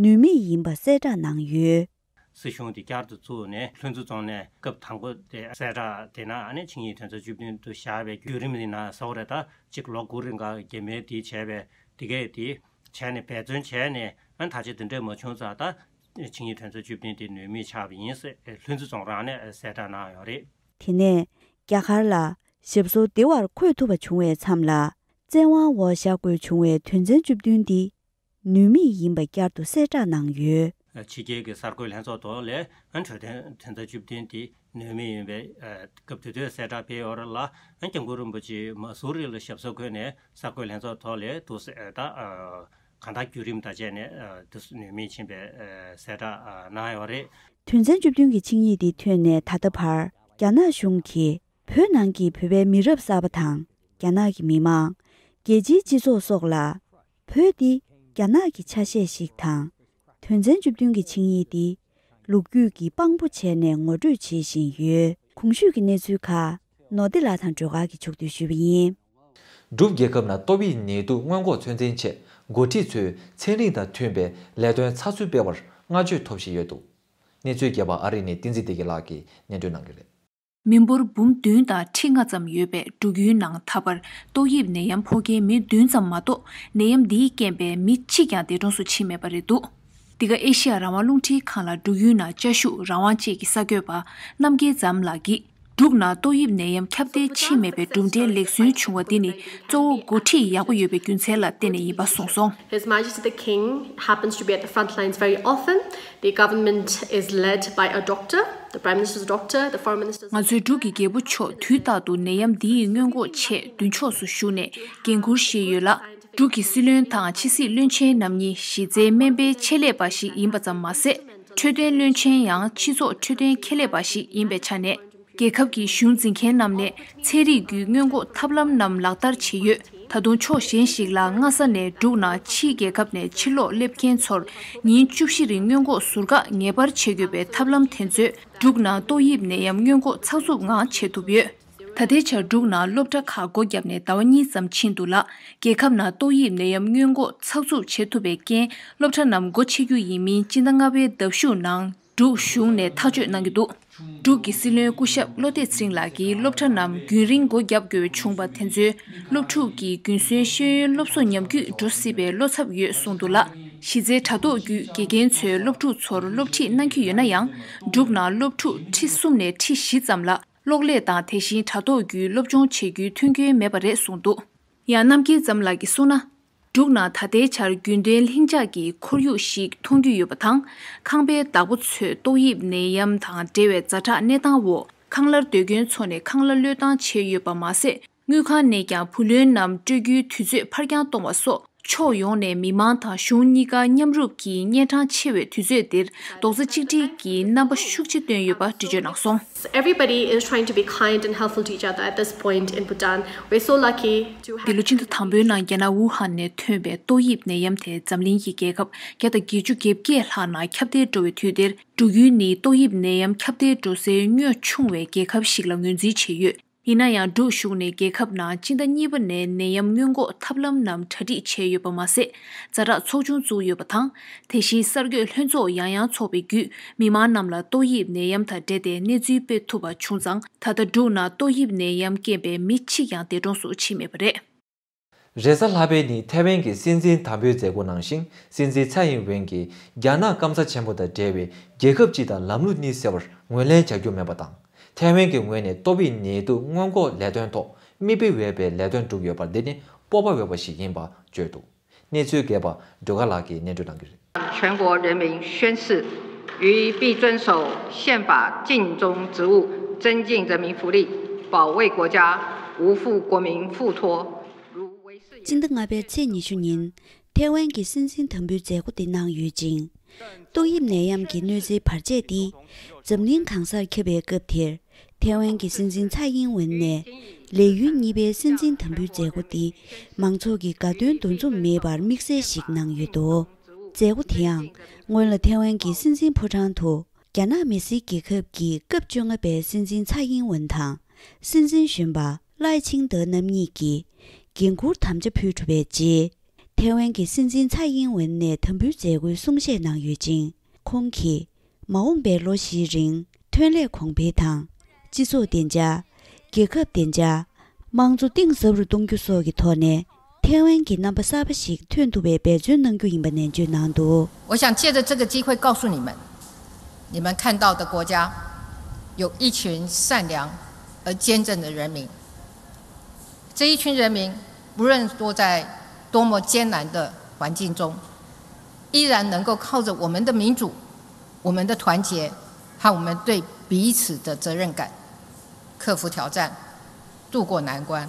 ནུས་མེད་ཡིན་པ་གསལ་བསྒྲགས་གནང་ཡོད། སྲིད་གཞུང་དེ་བསྐྱར་དུ་བཙུགས་ནས་ལྷུན་རྩེ་རྫོང་ནས་སྐབས་དང་པོ་དེ་གསལ་བསྒྲགས་དེ་ནང་ཨ་ནི་ཆིངས་ཡིག་དོན་ཚན་བཅུ་བདུན་དུ་བཞག་པའི་བརྒྱུད་རིམ་དེ་ནང་གསལ་བོ་རེད། ད་གཅིག་ལོ་དགུ་རིང་ག་རྒྱ་མིའི་དེ་བྱས་པའི་དེ་གས་དེ་བྱས་ནས་འབད་བརྩོན་བྱས་ནས་ཨ་ནི་ད་ཆ་དེ་འདྲས་མ་བྱུང་ཙང་ད་ཆིངས་ཡིག་དོན་ཚན་བཅུ་བདུན་དེ་ནུས་མེད་ཆགས་པ་ཡིན་ཟེར་ལྷུན་རྩེ་རྫོང་རང་ནས་གསལ་བསྒྲགས་གནང་ཡོད་རེད། དེ་ནས་རྒྱ་གར་ལ་ཞབས་སོར་བདེ་བར་འཁོད་ཐུབ་པ་བྱུང་བའི་མཚམས་ལ་བཙན་དབང་འོག་བཞག་དགོས་བྱུང་བའི་དོན་ཚན་བཅུ་བདུན་འདི་ནུས་མེད་ཡིན་པ་བསྐྱར་དུ་གསལ་བསྒྲགས་གནང་ཡོད། ཕྱི་རྒྱལ་གྱི་གསར་འགོད་ལྷན་ཚོགས་ཐོག་ལས་འཕྲོད་བསྟེན་དོན་ཚན་བཅུ་བདུན་དེ་ནུས་མེད་ཡིན་པའི་སྐབས་དེ་དུས་གསལ་བསྒྲགས་སྤེལ་ཡོད་རེད་ལ། སྐྱབས་མགོན་རིན་པོ་ཆེ་མ་སུ་རི་ལ་ཞབས་སོར་འཁོད་ནས་གསར་འགོད་ལྷན་ཚོགས་ཐོག་ལས་དུ་གཟིགས་ད་གང་ལྟར་བརྒྱུད་རིམ་དང་བཅས་ནས་དུ་ནུས་མེད་ཕྱིན་པའི་གསལ་བསྒྲགས་གནང་ཡོད་རེད། དོན་ཚན་བཅུ་བདུན་གྱི་ཆིངས་ཡིག་འདི་ཐོན་ནས་ད་ལྟ་བར་རྒྱ་ནག་གཞུང་གིས་བོད་ནང་གི་བོད་པའི་མི་རབས་གསར་པ་དང་རྒྱ་ནག་གི་མི་མང་། རྒྱལ་སྤྱིའི་སྤྱི་ཚོགས་སོགས་ལ་བོད་འདི་རྒྱ་ནག་གི་ཆ་ཤས་ཤིག་དང་། དོན་ཚན་བཅུ་བདུན་གྱི་ཆིངས་ཡིག་འདི་ལོ་རྒྱུས་ཀྱི་དཔང་པོ་བྱས་ནས་ངོ་སྤྲོད་བྱེད་བཞིན་ཡོད། གོང་ཞུས་ཀྱི་གནས་ཚུལ་ཁག་ནོར་བདེ་ལགས་དང་སྒྲོལ་དཀར་གྱིས་ཕྱོགས་བསྡུས་ཞུས་པ་ཡིན། འབྲུག་རྒྱལ་ཁབ་ནང་ཏོག་དབྱིབས་ནད་དུག་སྔོན་འགོག་ཚོད་འཛིན་ཆེད་འགོ་ཁྲིད་ཚོས་ཚན་རིག་དང་མཐུན་པའི་ལས་དོན་ཚགས་ཚུད་སྤེལ་བར་བསྔགས་བརྗོད་ཐོབ་བཞིན་ཡོད་འདུག་གནས་ཚུལ་རྒྱས་པ་ཨ་རི་ནས་བསྟན་འཛིན་བདེ་སྐྱིད་ལགས་ཀྱིས་སྙན་སྒྲོན་གནང་གི་རེད། མི་འབོར་འབུམ་བདུན་དང་ཁྲི་ལྔ་ཙམ་ཡོད་པའི་འབྲུག་ཡུལ་ནང་ད་བར་ཏོག་དབྱིབས་ནད་ཡམས་ཕོག་མཁན་མི་བདུན་ཙམ་མ་གཏོགས་ནད་ཡམས་འདིའི་རྐྱེན་པས་མི་གཅིག་ཀྱང་འདས་གྲོངས་སུ་ཕྱིན་མེད་པ་རེད་འདུག་འདི་ག་ཨེ་ཤི་ཡ་རང་དབང་རླུང་འཕྲིན་ཁང་ལ་འབྲུག་ཡུལ་ནང་བཅའ་བཞུགས་རང་དབང་ཅན་གྱི་གསར་འགོད་པ་རྣམ་རྒྱལ་ཛམ་ལགས་ཀྱིས། འབྲུག་ནང་ཏོག་དབྱིབས་ནད་ཡམས་ཁྱབ་གདལ་ཕྱིན་མེད་པའི་གྲུབ་འབྲས་ལེགས་གསོན་བྱུང་བ་འདི་ནི་གཙོ་བོ་འགོ་ཁྲིད་ཡག་པོ་ཡོད་པའི་རྒྱུ་མཚན་ལ་བརྟེན་ནས་ཡིན་པ་གསུངས་སོང་། His Majesty the King happens to be at the front lines very often. The government is led by a doctor, the Prime Minister's doctor, the Foreign Minister's ང་ཚོའི་འབྲུག་གི་རྒྱལ་པོ་མཆོག་དུས་རྟག་ཏུ་ནད་ཡམས་འདིའི་སྔོན་འགོག་ཆེད་མདུན་ཕྱོགས་སུ་བཞུགས་ནས་འགན་འཁུར་བཞེས་ཡོད་ལ། འབྲུག་གི་སྲིད་བློན་དང་ཕྱི་སྲིད་བློན་ཆེན་རྣམ་གཉིས་གཞི་རྩའི་སྨན་པའི་ཆེད་ལས་པ་ཞིག་ཡིན་པ་ཙམ་མ་ཟད། འཕྲོད་བསྟེན་བློན་ཆེན་ཡང་སྤྱི་ཚོགས་འཕྲོད་བསྟེན་ཁྱད་ལས་པ་ཞིག་ཡིན་པའི་ཆ་ནས། རྒྱལ་ཁབ་ཀྱི་གཞུང་འཛིན་མཁན་རྣམས་ནས་ཚན་རིག་བརྒྱུད་སྔོན་འགོག་ཐབས་ལམ་རྣམས་ལག་བསྟར་བྱེད་ཡོད། ད་དུང་ཕྱོགས་གཞན་ཞིག་ལ་སྔ་ས་ནས་འབྲུག་ནང་ཕྱིའི་རྒྱལ་ཁབ་ནས་ཕྱིར་ལོག་སླེབས་མཁན་ཚོར་ཉིན་བཅུ་བཞི་རིང་སྔོན་འགོག་ཟུར་བཀག་ངེས་པར་བྱེད་དགོས་པའི་ཐབས་ལམ་དེ་ཚོས་འབྲུག་ནང་ཏོག་དབྱིབས་ནད་ཡམས་སྔོན་འགོག་ཚགས་ཚུད་ངང་བྱེད་ཐུབ་ཡོད། ད་ལྟའི་ཆར་འབྲུག་ནང་སློབ་གྲྭ་ཁག་སྒོ་བརྒྱབ་ནས་ཟླ་བ་གཉིས་ཙམ་ཕྱིན་འདུག་ལ། རྒྱལ་ཁབ་ནང་ཏོག་དབྱིབས་ནད་ཡམས་སྔོན་འགོག་ཚགས་ཚུད་བྱེད་ཐུབ་པའི་རྐྱེན་སློབ་གྲྭ་རྣམས་སྒོ་ཕྱེ་རྒྱུ་ཡིན་མིན་སྤྱི་ཟླ་ལྔ་པའི་ཟླ་གཞུག་ནང་འབྲུག་གཞུང་ནས་ཐག་གཅོད་གནང་གི་འདུག་འབྲུག་གི་སྲིད་བློན་སྐུ་ཞབས་བློ་བདེ་ཚེ་རིང་ལགས་ཀྱིས་སློབ་གྲྭ་རྣམས་རྒྱུན་རིང་སྒོ་བརྒྱབ་དགོས་བྱུང་བ་དེ་ཚོས་སློབ་ཕྲུག་གི་རྒྱུན་སྲོལ་ཤེས་ཡོན་སློབ་གསོ་ཉམས་རྒུད་འགྲོ་སྲིད་པའི་བློ་འཚབ་ཡོད་གསུངས་འདུག་ལ། གཞི་རྩའི་དྲ་ཐོག་བརྒྱུད་དགེ་རྒན་ཚོས་སློབ་ཕྲུག་ཚོར་སློབ་ཁྲིད་གནང་རྒྱུ་ཡོད་ན་ཡང་། འབྲུག་ནང་སློབ་ཕྲུག་ཁྲི་གསུམ་ནས་ཁྲི་བཞི་ཙམ་ལ་གློག་ཀླད་དང་དེ་བཞིན་དྲ་ཐོག་བརྒྱུད་སློབ་སྦྱོང་བྱེད་རྒྱུའི་མཐུན་རྐྱེན་མེད་པ་རེད་གསུངས་འདུག་ཡང་རྣམ་རྒྱལ་ཛམ་ལགས་ཀྱིས་གསུངས་ན། འབྲུག་ནང་ད་ལྟའི་ཆར་རྒྱུན་ལྡན་ལྷིང་འཇགས་ཀྱི་ཁོར་ཡུག་ཞིག་མཐོང་རྒྱུ་ཡོད་པ་དང་། ཁང་པའི་བདག་པོ་ཚོས་ཏོག་དབྱིབས་ནད་ཡམས་དང་འབྲེལ་བའི་ཛ་དྲག་གནས་སྟངས་འོག་ཁང་གླར་སྡོད་མཁན་ཚོ་ནས་ཁང་གླ་བློས་བཏང་བྱས་ཡོད་པ་མ་ཟད། དངུལ་ཁང་ནས་ཀྱང་བུ་ལོན་རྣམས་སྤྲོད་རྒྱུའི་དུས་ཚོད་ཕར་འགྱངས་གཏོང་བ་སོགས་ཕྱོགས་ཡོངས་ནས་མི་མང་དང་གཞུང་གཉིས་ཀ་མཉམ་རུབ་ཀྱིས་གཉན་འཕྲང་ཆེ་བའི་དུས་ཚོད་འདིར་རྡོག་རྩ་གཅིག་སྒྲིལ་གྱིས་རྣམ་པ་ཤུགས་ཆེ་བཏོན་ཡོད་པ་འགྲེལ་བརྗོད་གནང་སོང་། Everybody is trying to be kind and helpful to each other at this point in Bhutan. We're so lucky to have འདི་ལོ་ཕྱི་ཟླ་དང་པོའི་ནང་རྒྱ་ནག་ཝུ་ཧན་ནས་ཐོན་པའི་ཏོག་དབྱིབས་ནད་ཡམས་དེ་འཛམ་གླིང་གི་རྒྱལ་ཁབ་བརྒྱ་དང་བརྒྱད་ཅུ་གྱ་བརྒྱད་ལྷག་ནང་ཁྱབ་གདལ་འགྲོ་བའི་དུས་འདིར། འབྲུག་ཡུལ་ནི་ཏོག་དབྱིབས་ནད་ཡམས་ཁྱབ་གདལ་འགྲོ་སའི་རྙོག་ཆུང་བའི་རྒྱལ་ཁབ་ཞིག་ལ་ངོས་འཛིན་བྱས་ཡོད། ཡིན་ན་ཡང་། འབྲུག་གཞུང་ནས་རྒྱལ་ཁབ་ནང་སྤྱི་ཟླ་གཉིས་པ་ནས་ནད་ཡམས་སྔོན་འགོག་ཐབས་ལམ་རྣམས་གྲ་སྒྲིག་བྱས་ཡོད་པ་མ་ཟད། ཛ་དྲག་ཚོགས་ཆུང་བཙུགས་ཡོད་པ་དང་། དེ་བཞིན་གསར་འགོད་ལྷན་ཚོགས་ཡང་ཡང་འཚོགས་པའི་བརྒྱུད། མི་མང་རྣམས་ལ་ཏོག་དབྱིབས་ནད་ཡམས་དང་འབྲེལ་ཏེ་གནས་ཚུལ་སྤེལ་ཐུབ་པ་བྱུང་ཙང་། ད་ལྟ་འབྲུག་ནང་ཏོག་དབྱིབས་ནད་ཡམས་རྐྱེན་པས་མི་གཅིག་ཀྱང་འདས་གྲོངས་སུ་ཕྱིན་མེད་པ་རེད། རེས་གཟའ་ལྷག་པའི་ཉིན་ཐའེ་ཝན་གྱི་སྲིད་འཛིན་དམ་འབུལ་མཛད་སྒོ་ནང་བཞིན། སྲིད་འཛིན་ཚའེ་ཨིན་ཝེན་གྱིས་རྒྱ་ནག་སྐམ་ས་ཆེན་པོ་དང་འབྲེལ་བའི་རྒྱལ་ཁབ་སྤྱི་དང་ལམ་ལུགས་གཉིས་ཟེར་བར་ངོས་ལེན་བྱ་རྒྱུ་མེད་པ་དང་། ཐའེ་ཝན་གྱི་ངོས་ནས་ཏོག་དབྱིབས་ནད་དུག་སྔོན་འགོག་ལས་དོན་ཐོག་མིག་དཔེ་འོས་པའི་ལས་དོན་བསྒྲུབས་ཡོད་པ་འདི་ནི་སྤོབས་པ་འོས་པ་ཞིག་ཡིན་པ་བརྗོད་འདུག་གནས་ཚུལ་རྒྱས་པ་སྒྲོལ་དཀར་ལགས་ཀྱིས་སྙན་སྒྲོན་གནང་གི་རེད། 全国人民宣誓，于必遵守宪法尽忠职务，增进人民福利，保卫国家，无负国民付托。如维氏 སྤྱི་ཟླ་ལྔ་པའི་ཚེས་ཉི་ཤུ་ཉིན། ཐའེ་ཝན་གྱི་སྲིད་འཛིན་དམ་འབུལ་མཛད་སྒོ་དེ་གནང་ཡོད་ཅིང་། ཏོག་དབྱིབས་ནད་ཡམས་ཀྱི་གནོད་འཚེའི་བར་ཆད་འདིས་འཛམ་གླིང་གང་སར་ཁྱབ་པའི་སྐབས་དེར། ཐའེ་ཝན་གྱི་སྲིད་འཛིན་ཚའེ་ཨིན་ཝེན་ནས་ལས་ཡུན་གཉིས་པའི་སྲིད་འཛིན་དམ་འབུལ་མཛད་སྒོ་འདི་མང་ཚོགས་ཀྱི་དགའ་སྟོན་འདུ་འཛོམས་མེད་པར་དམིགས་བསལ་ཞིག་གནང་ཡོད་འདུག་མཛད་སྒོ་དེའང་སྔོན་ལ་ཐའེ་ཝན་གྱི་སྲིད་འཛིན་ཕོ་བྲང་དུ་རྒྱ་ནག་མི་སེར་རྒྱལ་ཁབ་ཀྱི་སྐབས་བཅོ་ལྔ་པའི་སྲིད་འཛིན་ཚའེ་ཨིན་ཝེན་དང་། སྲིད་འཛིན་གཞོན་པ་ལའེ་ཆིང་ཏེ་རྣམ་གཉིས་ཀྱིས་འགན་འཁུར་དམ་བཅའ་ཕུལ་གྲུབ་པའི་རྗེས། ཐའེ་ཝན་གྱི་སྲིད་འཛིན་ཚའེ་ཨིན་ཝེན་ནས་དམ་འབུལ་མཛད་སྒོའི་གསུང་བཤད་གནང་ཡོད་ཅིང་། ཁོང་གིས། མ་འོངས་པའི་ལོ་བཞིའི་རིང་ཐོན་ལས་གོང་འཕེལ་དང་། སྤྱི་ཚོགས་བདེ་འཇགས། རྒྱལ་ཁབ་བདེ་འཇགས། དམངས་གཙོ་གཏིང་ཟབ་རུ་གཏོང་རྒྱུ་སོགས་ཀྱི་ཐོག་ནས་ཐའེ་ཝན་གྱི་རྣམ་པ་གསར་པ་ཞིག་ཐོན་ཐུབ་པའི་འབད་བརྩོན་གནང་རྒྱུ་ཡིན་པ་ནན་བརྗོད་གནང་འདུག 我想借着这个机会告诉你们，你们看到的国家有一群善良而坚贞的人民，这一群人民无论落在多么艰难的环境中，依然能够靠着我们的民主、我们的团结和我们对彼此的责任感，克服挑战，渡过难关，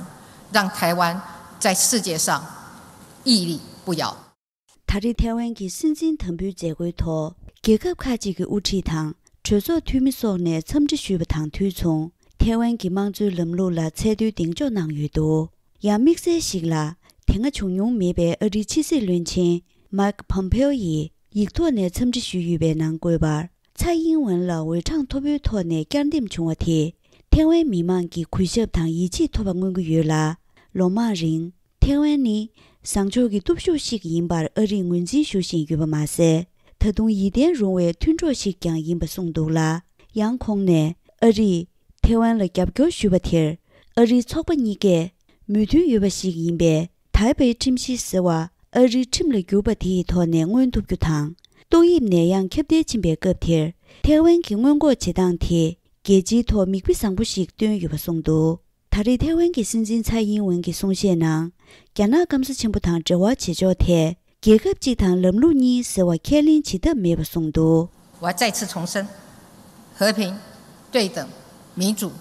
让台湾在世界上屹立不摇。 ད་རེས་ཐའེ་ཝན་གྱི་སྲིད་འཛིན་དམ་འབུལ་མཛད་སྒོའི་ཐོག་རྒྱལ་ཁབ་ཁག་ཅིག་གི་དབུ་ཁྲིད་དང་གྲོས་ཚོགས་འཐུས་མི་སོགས་ནས་འཚམས་འདྲི་ཞུས་པ་དང་དུས་མཚུངས། ཐའེ་ཝན་གྱི་དམངས་གཙོའི་ལམ་ལུགས་ལ་ཚད་མཐོའི་གདེང་འཇོག་གནང་ཡོད་འདུག་ཡང་དམིགས་བསལ་ཞིག་ལ། དེ་སྔ་བྱུང་མྱོང་མེད་པའི་ཨ་རིའི་ཕྱི་སྲིད་བློན་ཆེན་མཱིག་ཕོམ་པེའོ་ཡིས་ཡིག་ཐོག་ནས་འཚམས་འདྲི་ཞུས་ཡོད་པའི་ནང་བཀོད་པར། ཚའེ་ཨིན་ཝེན་ལ་འོས་གྲངས་མཐོ་པོའི་ཐོག་ནས་བསྐྱར་འདེམས་བྱུང་བ་དེས། ཐའེ་ཝན་མི་མང་གི་གུས་ཞབས་དང་ཡིད་ཆེས་ཐོབ་པ་མངོན་གྱི་ཡོད་ལ། ལོ་མང་རིང་། ཐའེ་ཝན་ནི་བཟང་ཕྱོགས་ཀྱི་སྟོབས་ཤུགས་ཤིག་ཡིན་པར་ཨ་རིས་ངོས་འཛིན་ཞུ་བཞིན་ཡོད་པ་མ་ཟད། ད་དུང་ཡིད་བརྟན་རུང་བའི་མཐུན་གྲོགས་ཤིག་ཀྱང་ཡིན་པ་གསུངས་འདུག་ལ། ཡང་ཁོང་ནས་ཨ་རིས་ཐའེ་ཝན་ལ་རྒྱབ་སྐྱོར་ཞུས་པ་དེར་ཨ་རིའི་ཚོགས་པ་གཉིས་ཀས་མོས་མཐུན་ཡོད་པ་ཞིག་ཡིན་པས། ཐའེ་པེ་ཁྲིམས་གཞི་ཟེར་བ་ཨ་རིའི་ཁྲིམས་ལ་བསྒྱུར་པ་དེ་ཡི་ཐོག་ནས་མངོན་ཐུབ་རྒྱུ་དང་། ཏོག་དབྱིབས་ནད་ཡམས་ཁྱབ་གདལ་ཕྱིན་པའི་སྐབས་དེར་ཐའེ་ཝན་གྱི་སྔོན་འགོག་བྱེད་སྟངས་དེ་རྒྱལ་སྤྱིའི་ཐོག་མིག་དཔེ་བཟང་པོ་ཞིག་བཏོན་ཡོད་པ་གསུངས་འདུག་ད་རེས་ཐའེ་ཝན་གྱི་སྲིད་འཛིན་ཚའེ་ཨིན་ཝེན་གྱི་གསུང་བཤད་ནང་། རྒྱ་ནག་སྐམ་ས་ཆེན་པོ་དང་འབྲེལ་བ་བྱེད་ཕྱོགས་ཐད། རྒྱལ་ཁབ་གཅིག་དང་ལམ་ལུགས་གཉིས་ཟེར་བ་ཁས་ལེན་བྱེད་ཐབས་མེད་པ་གསུངས་འདུག 我要再次重申，和平、对等、民主、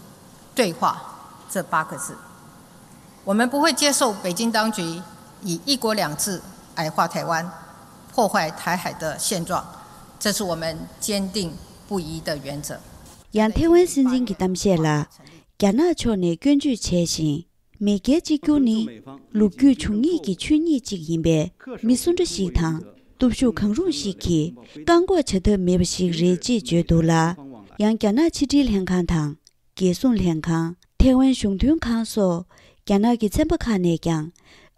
对话这八个字。我们不会接受北京当局以“一国两制”矮化台湾，破坏台海的现状，这是我们坚定不移的原则。 ཡང་ཐའེ་ཝན་སྲིད་འཛིན་གྱི་གཏམ་བཤད་ལ། རྒྱ་ནག་ཕྱོགས་ནས་སྐྱོན་བརྗོད་བྱས་ཤིང་། མེས་རྒྱལ་གཅིག་གྱུར་ནི་ལོ་རྒྱུས་འབྱུང་ངེས་ཀྱི་ཆོས་ཉིད་ཅིག་ཡིན་པས། མི་སུ་འདྲ་ཞིག་དང་སྟོབས་ཤུགས་གང་རུང་ཞིག་གིས་བཀག་འགོག་བྱ་ཐབས་མེད་པ་ཞིག་རེད་ཅེས་བརྗོད་འདུག་ལ། ཡང་རྒྱ་ནག་ཕྱི་དྲིལ་ལྷན་ཁང་དང་། རྒྱལ་སྲུང་ལྷན་ཁང་། ཐའེ་ཝན་གཞུང་དོན་ཁང་སོགས་རྒྱ་ནག་གི་ཚན་པ་ཁག་ནས་ཀྱང་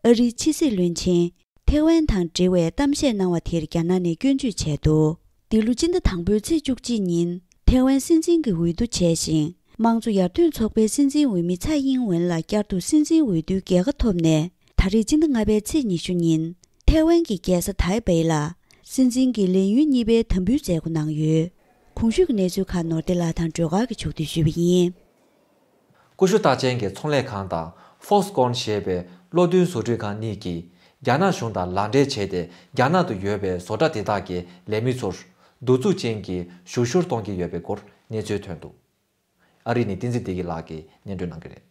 ཨ་རིའི་ཕྱི་སྲིད་བློན་ཆེན་ཐའེ་ཝན་དང་འབྲེལ་བའི་གཏམ་བཤད་གནང་བ་དེར་རྒྱ་ནག་ནས་སྐྱོན་བརྗོད་བྱས་འདུག་འདི་ལོ་སྤྱི་ཟླ་དང་པོའི་ཚེས་བཅུ་གཅིག་ཉིན་ཐའེ་ཝན་སྲིད་འཛིན་གྱི་འོས་བསྡུ་བྱས་ཤིང་། དམངས་གཙོ་ཡར་ཐོན་ཚོགས་པའི་སྲིད་འཛིན་འོས་མི་ཚའེ་ཨིན་ཝེན་ལ་བསྐྱར་དུ་སྲིད་འཛིན་འོས་བསྡུའི་རྒྱལ་ཁ་ཐོབ་ནས། ད་རེས་སྤྱི་ཟླ་ལྔ་པའི་ཚེས་ཉི་ཤུ་ཉིན་ཐའེ་ཝན་གྱི་རྒྱལ་ས་ཐའེ་པེ་ལ་སྲིད་འཛིན་གྱི་ལས་ཡུན་གཉིས་པའི་དམ་འབུལ་མཛད་སྒོ་གནང་ཡོད། གོང་ཞུས་ཀྱི་གནས་ཚུལ་ཁག་ནོར་བདེ་ལགས་དང་སྒྲོལ་དཀར་གྱིས་ཕྱོགས་བསྡུས་ཞུས་པ་ཡིན། ཀུ་ཤུ་རྟགས་ཅན་གྱི་ཚོང་ལས་ཁང་དང་Foxconn་ཞེས་པའི་གློག་རྡུལ་བཟོ་སྐྲུན་ཁང་གཉིས་ཀྱིས་རྒྱ་ནག་གཞུང་དང་ལག་འབྲེལ་བྱས་ཏེ། རྒྱ་ནག་ཏུ་ཡོད་པའི་བཟོ་གྲྭ་དེ་དག་གི་ལས་མི་ཚོར་གདུག་རྩུབ་ཅན་གྱི་ཞུགས་ཤུར་གཏོང་གི་ཡོད་པའི་སྐོར་གནས་ཚུལ་ཐོན་འདུག་ཨ་རི་ནས་བསྟན་འཛིན་བདེ་སྐྱིད་ལགས་ཀྱིས་སྙན་སྒྲོན་གནང་གི་རེད།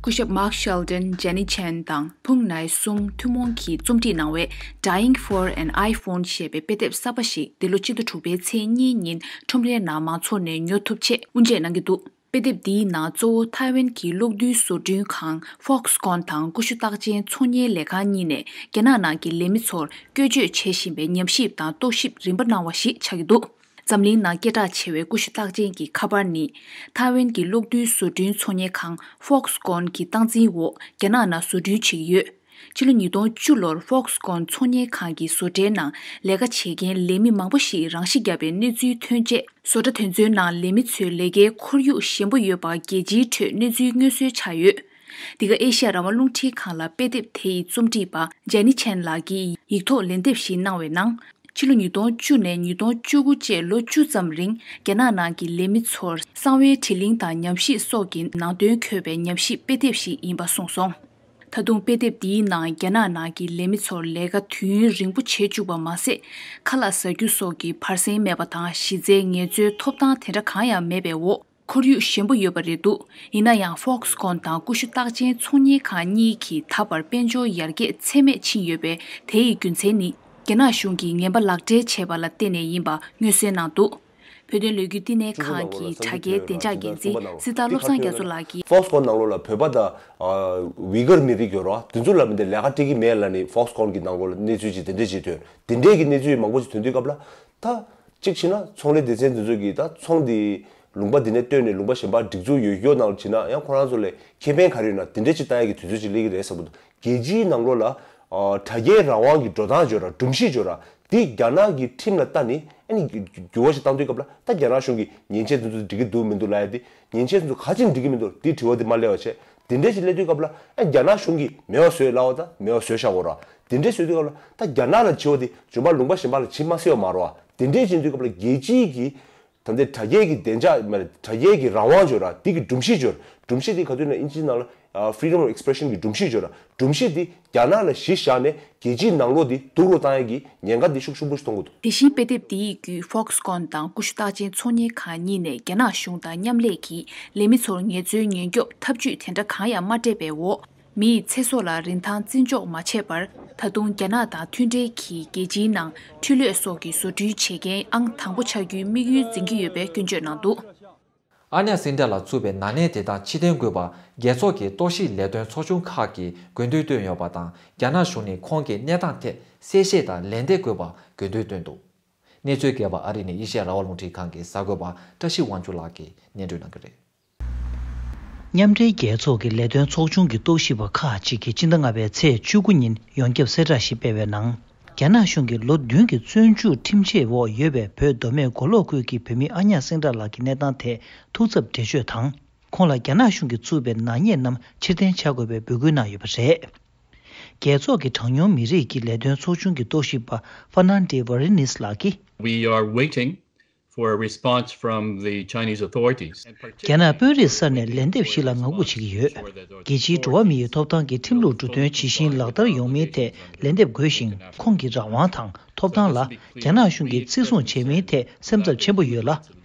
སྐུ་ཞབས་Mark Sheldon, Jenny Chen་དང་ཕུང་ནའི་སུང་ཐུན་མོང་གིས་རྩོམ་སྒྲིག་གནང་བའི་Dying for an iPhone་ཞེས་པའི་དཔེ་དེབ་གསར་པ་ཞིག་འདི་ལོ་སྤྱི་ཟླ་དྲུག་པའི་ཚེས་གཉིས་ཉིན་ཁྲོམ་རའི་ནང་མང་ཚོགས་ནས་ཉོ་ཐུབ་ཆེད་དབུ་འབྱེད་གནང་གི་འདུག་དཔེ་དེབ་འདིའི་ནང་གཙོ་བོ་ཐའེ་ཝན་གྱི་གློག་རྡུལ་བཟོ་སྐྲུན་ཁང་Foxconn་དང་ཀུ་ཤུ་རྟགས་ཅན་ཚོང་གཉེར་ལས་ཁང་གཉིས་ནས་རྒྱ་ནག་ནང་གི་ལས་མི་ཚོར་བཀོལ་སྤྱོད་བྱེད་བཞིན་པའི་ཉམས་ཞིབ་དང་རྟོག་ཞིབ་རིམ་པ་གནང་བ་ཞིག་ཆགས་ཀྱི་འདུག་འཛམ་གླིང་ནང་སྐད་གྲགས་ཆེ་བའི་ཀུ་ཤུ་རྟགས་ཅན་གྱི་ཁ་པར་ནི་ཐའེ་ཝན་གྱི་གློག་རྡུལ་བཟོ་སྐྲུན་ཚོང་གཉེར་ཁང་Foxconn་གྱི་སྟངས་འཛིན་འོག་རྒྱ་ནག་ནང་བཟོ་སྐྲུན་བྱེད་ཀྱི་ཡོད། ཕྱི་ལོ་ཉིས་སྟོང་བཅུ་ལོར་Foxconn་ཚོང་གཉེར་ཁང་གི་བཟོ་གྲྭའི་ནང་ལས་ཀ་བྱེད་མཁན་ལས་མི་མང་པོ་ཞིག་རང་ཤི་བརྒྱབ་པའི་གནས་ཚུལ་ཐོན་རྗེས། བཟོ་གྲྭ་དེ་ཚོའི་ནང་ལས་མི་ཚོའི་ལས་ཀའི་ཁོར་ཡུག་ཞན་པོ་ཡོད་པ་རྒྱལ་སྤྱིའི་ཁྲོད་གནས་ཚུལ་སྔོན་སྲོལ་ཆགས་ཡོད། འདི་ག་ཨེ་ཤ་ཡ་རང་དབང་རླུང་འཕྲིན་ཁང་ལ་དཔེ་དེབ་དེ་ཡི་རྩོམ་སྒྲིག་པ་ཇེ་ནི་ཆན་ལགས་ཀྱིས་ཡིག་ཐོག་ལན་འདེབས་ཤིག་གནང་བའི་ནང་། ཕྱི་ལོ་ཉིས་སྟོང་བཅུ་ནས་ཉིས་སྟོང་བཅུ་དགུ་བཅས་ལོ་བཅུ་ཙམ་རིང་རྒྱ་ནག་ནང་གི་ལས་མི་ཚོར་གསང་བའི་དྲི་གླེང་དང་ཉམས་ཞིབ་སོགས་ཀྱི་ནང་དོན་འཁོད་པའི་ཉམས་ཞིབ་དཔེ་དེབ་ཞིག་ཡིན་པ་གསུངས་སོང་། ད་དུང་དཔེ་དེབ་འདིའི་ནང་རྒྱ་ནག་ནང་གི་ལས་མི་ཚོར་ལས་ཀ་དུས་ཡུན་རིང་པོ་བྱེད་བཅུག་པ་མ་ཟད། ཁ་ལག་ཟ་རྒྱུ་སོགས་ཀྱི་བར་གསེང་མེད་པ་དང་། གཞི་རྩའི་ངལ་རྩོལ་ཐོབ་ཐང་དེ་འདྲ་གང་ཡང་མེད་པའི་འོག་ཁོར་ཡུག་ཞན་པོ་ཡོད་པ་རེད་འདུག་ཡིན་ན་ཡང་Foxconn་དང་ཀུ་ཤུ་རྟགས་ཅན་ཚོང་གཉེར་ཁང་གཉིས་ཀྱིས་ད་བར་དཔལ་འབྱོར་ཡར་རྒྱས་ཚད་མེད་ཕྱིན་ཡོད་པས། དེ་ཡི་རྒྱུ་མཚན་ནི་རྒྱ་ནག་གཞུང་གིས་ངན་པ་ལག་སྦྲེལ་བྱས་པ་ལ་བརྟེན་ནས་ཡིན་པ་མངོན་གསལ་གནང་འདུག་བོད་དོན་ལས་འགུལ་བསྟི་གནས་ཁང་གི་དྲ་རྒྱའི་བདེ་འཇགས་འགན་འཛིན་སྲི་ཐར་བློ་བཟང་རྒྱ་མཚོ་ལགས་ཀྱིས། Foxconn་ནང་ལོགས་ལ་བོད་པ་དང་ཨ་ཝི་གར་མི་རིགས་ཡོད་རེད་བ། དེ་ཚོ་ལ་མི་འདི་ལས་ཀ་སྤྲད་ཀྱི་མེད་ལབ་ནས་Foxconn་གི་ནང་ལོགས་ལ་གནས་ཚུལ་ཅིག་དེ་འདྲས་ཅིག་ཐོན། དེ་འདྲས་ཀྱི་གནས་ཚུལ་མང་པོ་ཅིག་ཐོན་དུས་སྐབས་ལ། ད་གཅིག་བྱས་ན་ཚོང་ལས་སྡེ་ཚན་དེ་ཚོ་གིས་ད་ཚོང་འདི་ལུང་པ་འདི་ནས་བཏོན་ནས་ལུང་པ་གཞན་པར་སྒྲིག་འཛུགས་ཡོད་ཡོད་ནང་ལ་བྱས་ན་ཡང་ཁོ་རང་ཚོ་ལ་ཁེ་ཕན་ག་རེ་ཡོད་ན་དེ་འདྲས་ཅིག་བཏང་ཡག་གི་དུས་ཚོད་ཅིག་སླེབས་ཀྱི་རེད་བསམ་གྱི་འདུག་རྒྱལ་སྤྱིའི་ནང་ལོགས་ལ་ཨ་དྲ་རྒྱའི་རང་དབང་གི་འགྲོ་སྟངས་བརྗོད་ར་སྒྲོམ་གཞི་བརྗོད་ར་འདི་རྒྱ་ནག་གི་ཁྲིམས་ལ་ལྟ་ནས་ཨ་ནི་འགྱུར་བ་ཞིག་བཏང་དུས་སྐབས་ལ། ད་རྒྱ་ནག་གཞུང་གིས་ཉེས་ཆད་དེ་ཚོ་འགྲིག་གི་འདུག་མི་འདུག་ལབ་ཡ་དེ། ཉེས་ཆད་དེ་ཚོ་ག་ཅིག་འགྲིག་གི་མི་འདུག་དེའི་དྲི་བ་དེ་མ་སླེབས་པ་བྱས། དེ་འདྲས་ཞིག་སླེབས་དུས་སྐབས་ལ་ཨ་རྒྱ་ནག་གཞུང་གིས་མེད་པ་བཟོས་ལབ་པ་དང་མེད་པ་བཟོས་བཞག་དགོས་ར། དེ་འདྲས་བཟོས་དུས་སྐབས་ལ་ད་རྒྱ་ནག་ལ་བྱེད་པ་དེ་བྱུང་བ་ལུང་པ་གཞན་པ་ལ་བྱེད་མ་སྲིད་པ་མ་རེད་བ། དེ་འདྲས་བྱེད་དུས་སྐབས་ལ་རྒྱལ་སྤྱིའི་གི་ད་ལྟའི་དྲ་རྒྱའི་གི་བདེ་འཇགས་མ་རེད། དྲ་རྒྱའི་གི་རང་དབང་བརྗོད་ར་འདི་གི་སྒྲོམ་གཞི་བརྗོད། སྒྲོམ་གཞི་འདི་ག་དུས་ན་ཨིན་ཇི་ནང་ལ་ཨ་freedom of expression་གི་སྒྲོམ་གཞི་བརྗོད་ར། སྒྲོམ་གཞི་འདི་རྒྱ་ནག་ལ་གཞི་བཞག་ནས་རྒྱལ་སྤྱིའི་ནང་ལོགས་འདི་སྡུག་རུ་བཏང་ཡས་ཀྱི་ཉེན་ཁ་འདི་ཤུགས་ཆེན་པོ་ཞིག་མཐོང་གི་འདུག་དེ་བཞིན་དཔེ་དེབ་འདི་ཡི་བརྒྱུད་Foxconn་དང་ཀུ་ཤུ་རྟགས་ཅན་ཚོང་གཉེར་ཁང་གཉིས་ནས་རྒྱ་ནག་གཞུང་དང་མཉམ་ལས་ཀྱིས་ལས་མི་ཚོར་ངལ་རྩོལ་ཉེན་སྐྱོབ་ཐབས་ཇུས་དེ་འདྲ་གང་ཡང་མ་སྤྲད་པའི་འོག་མི་ཡི་ཚེ་སྲོག་ལ་རིན་ཐང་བརྩི་འཇོག་མ་བྱས་པར། ད་དུང་རྒྱ་ནག་དང་མཐུན་འབྲེལ་གྱིས་རྒྱལ་སྤྱིའི་ནང་འཕྲུལ་ལས་སོགས་ཀྱི་བཟོ་སྐྲུན་བྱེད་མཁན་ཨང་དང་པོ་ཆགས་རྒྱུའི་དམིགས་ཡུལ་འཛིན་གྱི་ཡོད་པའི་སྐྱོན་བརྗོད་གནང་འདུག་ཨ་ཉག་སིང་ཏྲ་ལ་བཙུགས་པའི་ན་ནིང་དེ་དག་ཕྱིར་འཐེན་དགོས་པ་རྒྱལ་ཚོགས་ཀྱི་རྟོག་ཞིབ་ལས་དོན་ཚོགས་ཆུང་ཁག་གིས་དགོས་འདུན་བཏོན་ཡོད་པ་དང་། རྒྱ་ནག་གཞུང་ནས་ཁོང་གི་གནས་སྟངས་ཐད་གསལ་བཤད་དང་ལན་འདེབས་དགོས་པ་དགོས་འདུན་བཏོན་འདུག་གནས་ཚུལ་རྒྱས་པ་ཨ་རི་ནས་ཨེ་ཤེ་ཡ་རང་དབང་རླུང་འཕྲིན་ཁང་གི་གསར་འགོད་པ་བཀྲ་ཤིས་དབང་ཕྱུག་ལགས་ཀྱིས་སྙན་སྒྲོན་གནང་གི་རེད། མཉམ་འབྲེལ་རྒྱལ་ཚོགས་ཀྱི་ལས་དོན་ཚོགས་ཆུང་གི་རྟོག་ཞིབ་པ་ཁག་ཅིག་གིས་སྤྱི་ཟླ་ལྔ་པའི་ཚེས་བཅུ་དགུ་ཉིན་ཡོངས་ཁྱབ་གསལ་བསྒྲགས་ཤིག་སྤེལ་བའི་ནང་། རྒྱ་ནག་གཞུང་གིས་ལོ་བདུན་གྱི་བཙོན་འཇུག་ཁྲིམས་ཆད་འོག་ཡོད་པའི་བོད་མདོ་སྨད་མགོ་ལོག་ཁུལ་གྱི་བོད་མི་ཨ་ཉག་སེང་བྲག་ལགས་ཀྱི་གནས་སྟངས་ཐད་ཐུགས་འཚབ་འགྲེལ་བརྗོད་དང་། ཁོང་ལ་རྒྱ་ནག་གཞུང་གིས་བཙུགས་པའི་ནག་ཉེས་རྣམས་ཕྱིར་འཐེན་བྱ་དགོས་པའི་འབོད་སྐུལ་གནང་ཡོད་པ་རེད། རྒྱལ་ཚོགས་ཀྱི་གྲངས་ཉུང་མི་རིགས་ཀྱི་ལས་དོན་ཚོགས་ཆུང་གི་རྟོག་ཞིབ་པ་Fernande Varenis་ལགས་ཀྱིས། We are waiting for a response from the Chinese authorities. རྒྱ་ནག་དཔོན་རིགས་ས་ནས་ལན་འདེབས་ཤིག་ལ་ངང་སྒུག་བྱེད་ཀྱི་ཡོད། རྒྱལ་སྤྱིའི་འགྲོ་བ་མིའི་ཐོབ་ཐང་གི་ཁྲིམས་ལུགས་འབྲུ་དོན་ཇི་བཞིན་ལག་བསྟར་ཡོང་མིན་ཐད་ལན་འདེབས་དགོས་ཤིང་། ཁོང་གི་རང་དབང་དང་ཐོབ་ཐང་ལ་རྒྱ་ནག་གཞུང་གིས་བརྩི་སྲུང་བྱེད་མིན་ཐད་སེམས་འཚབ་ཆེན་པོ་ཡོད་ལ།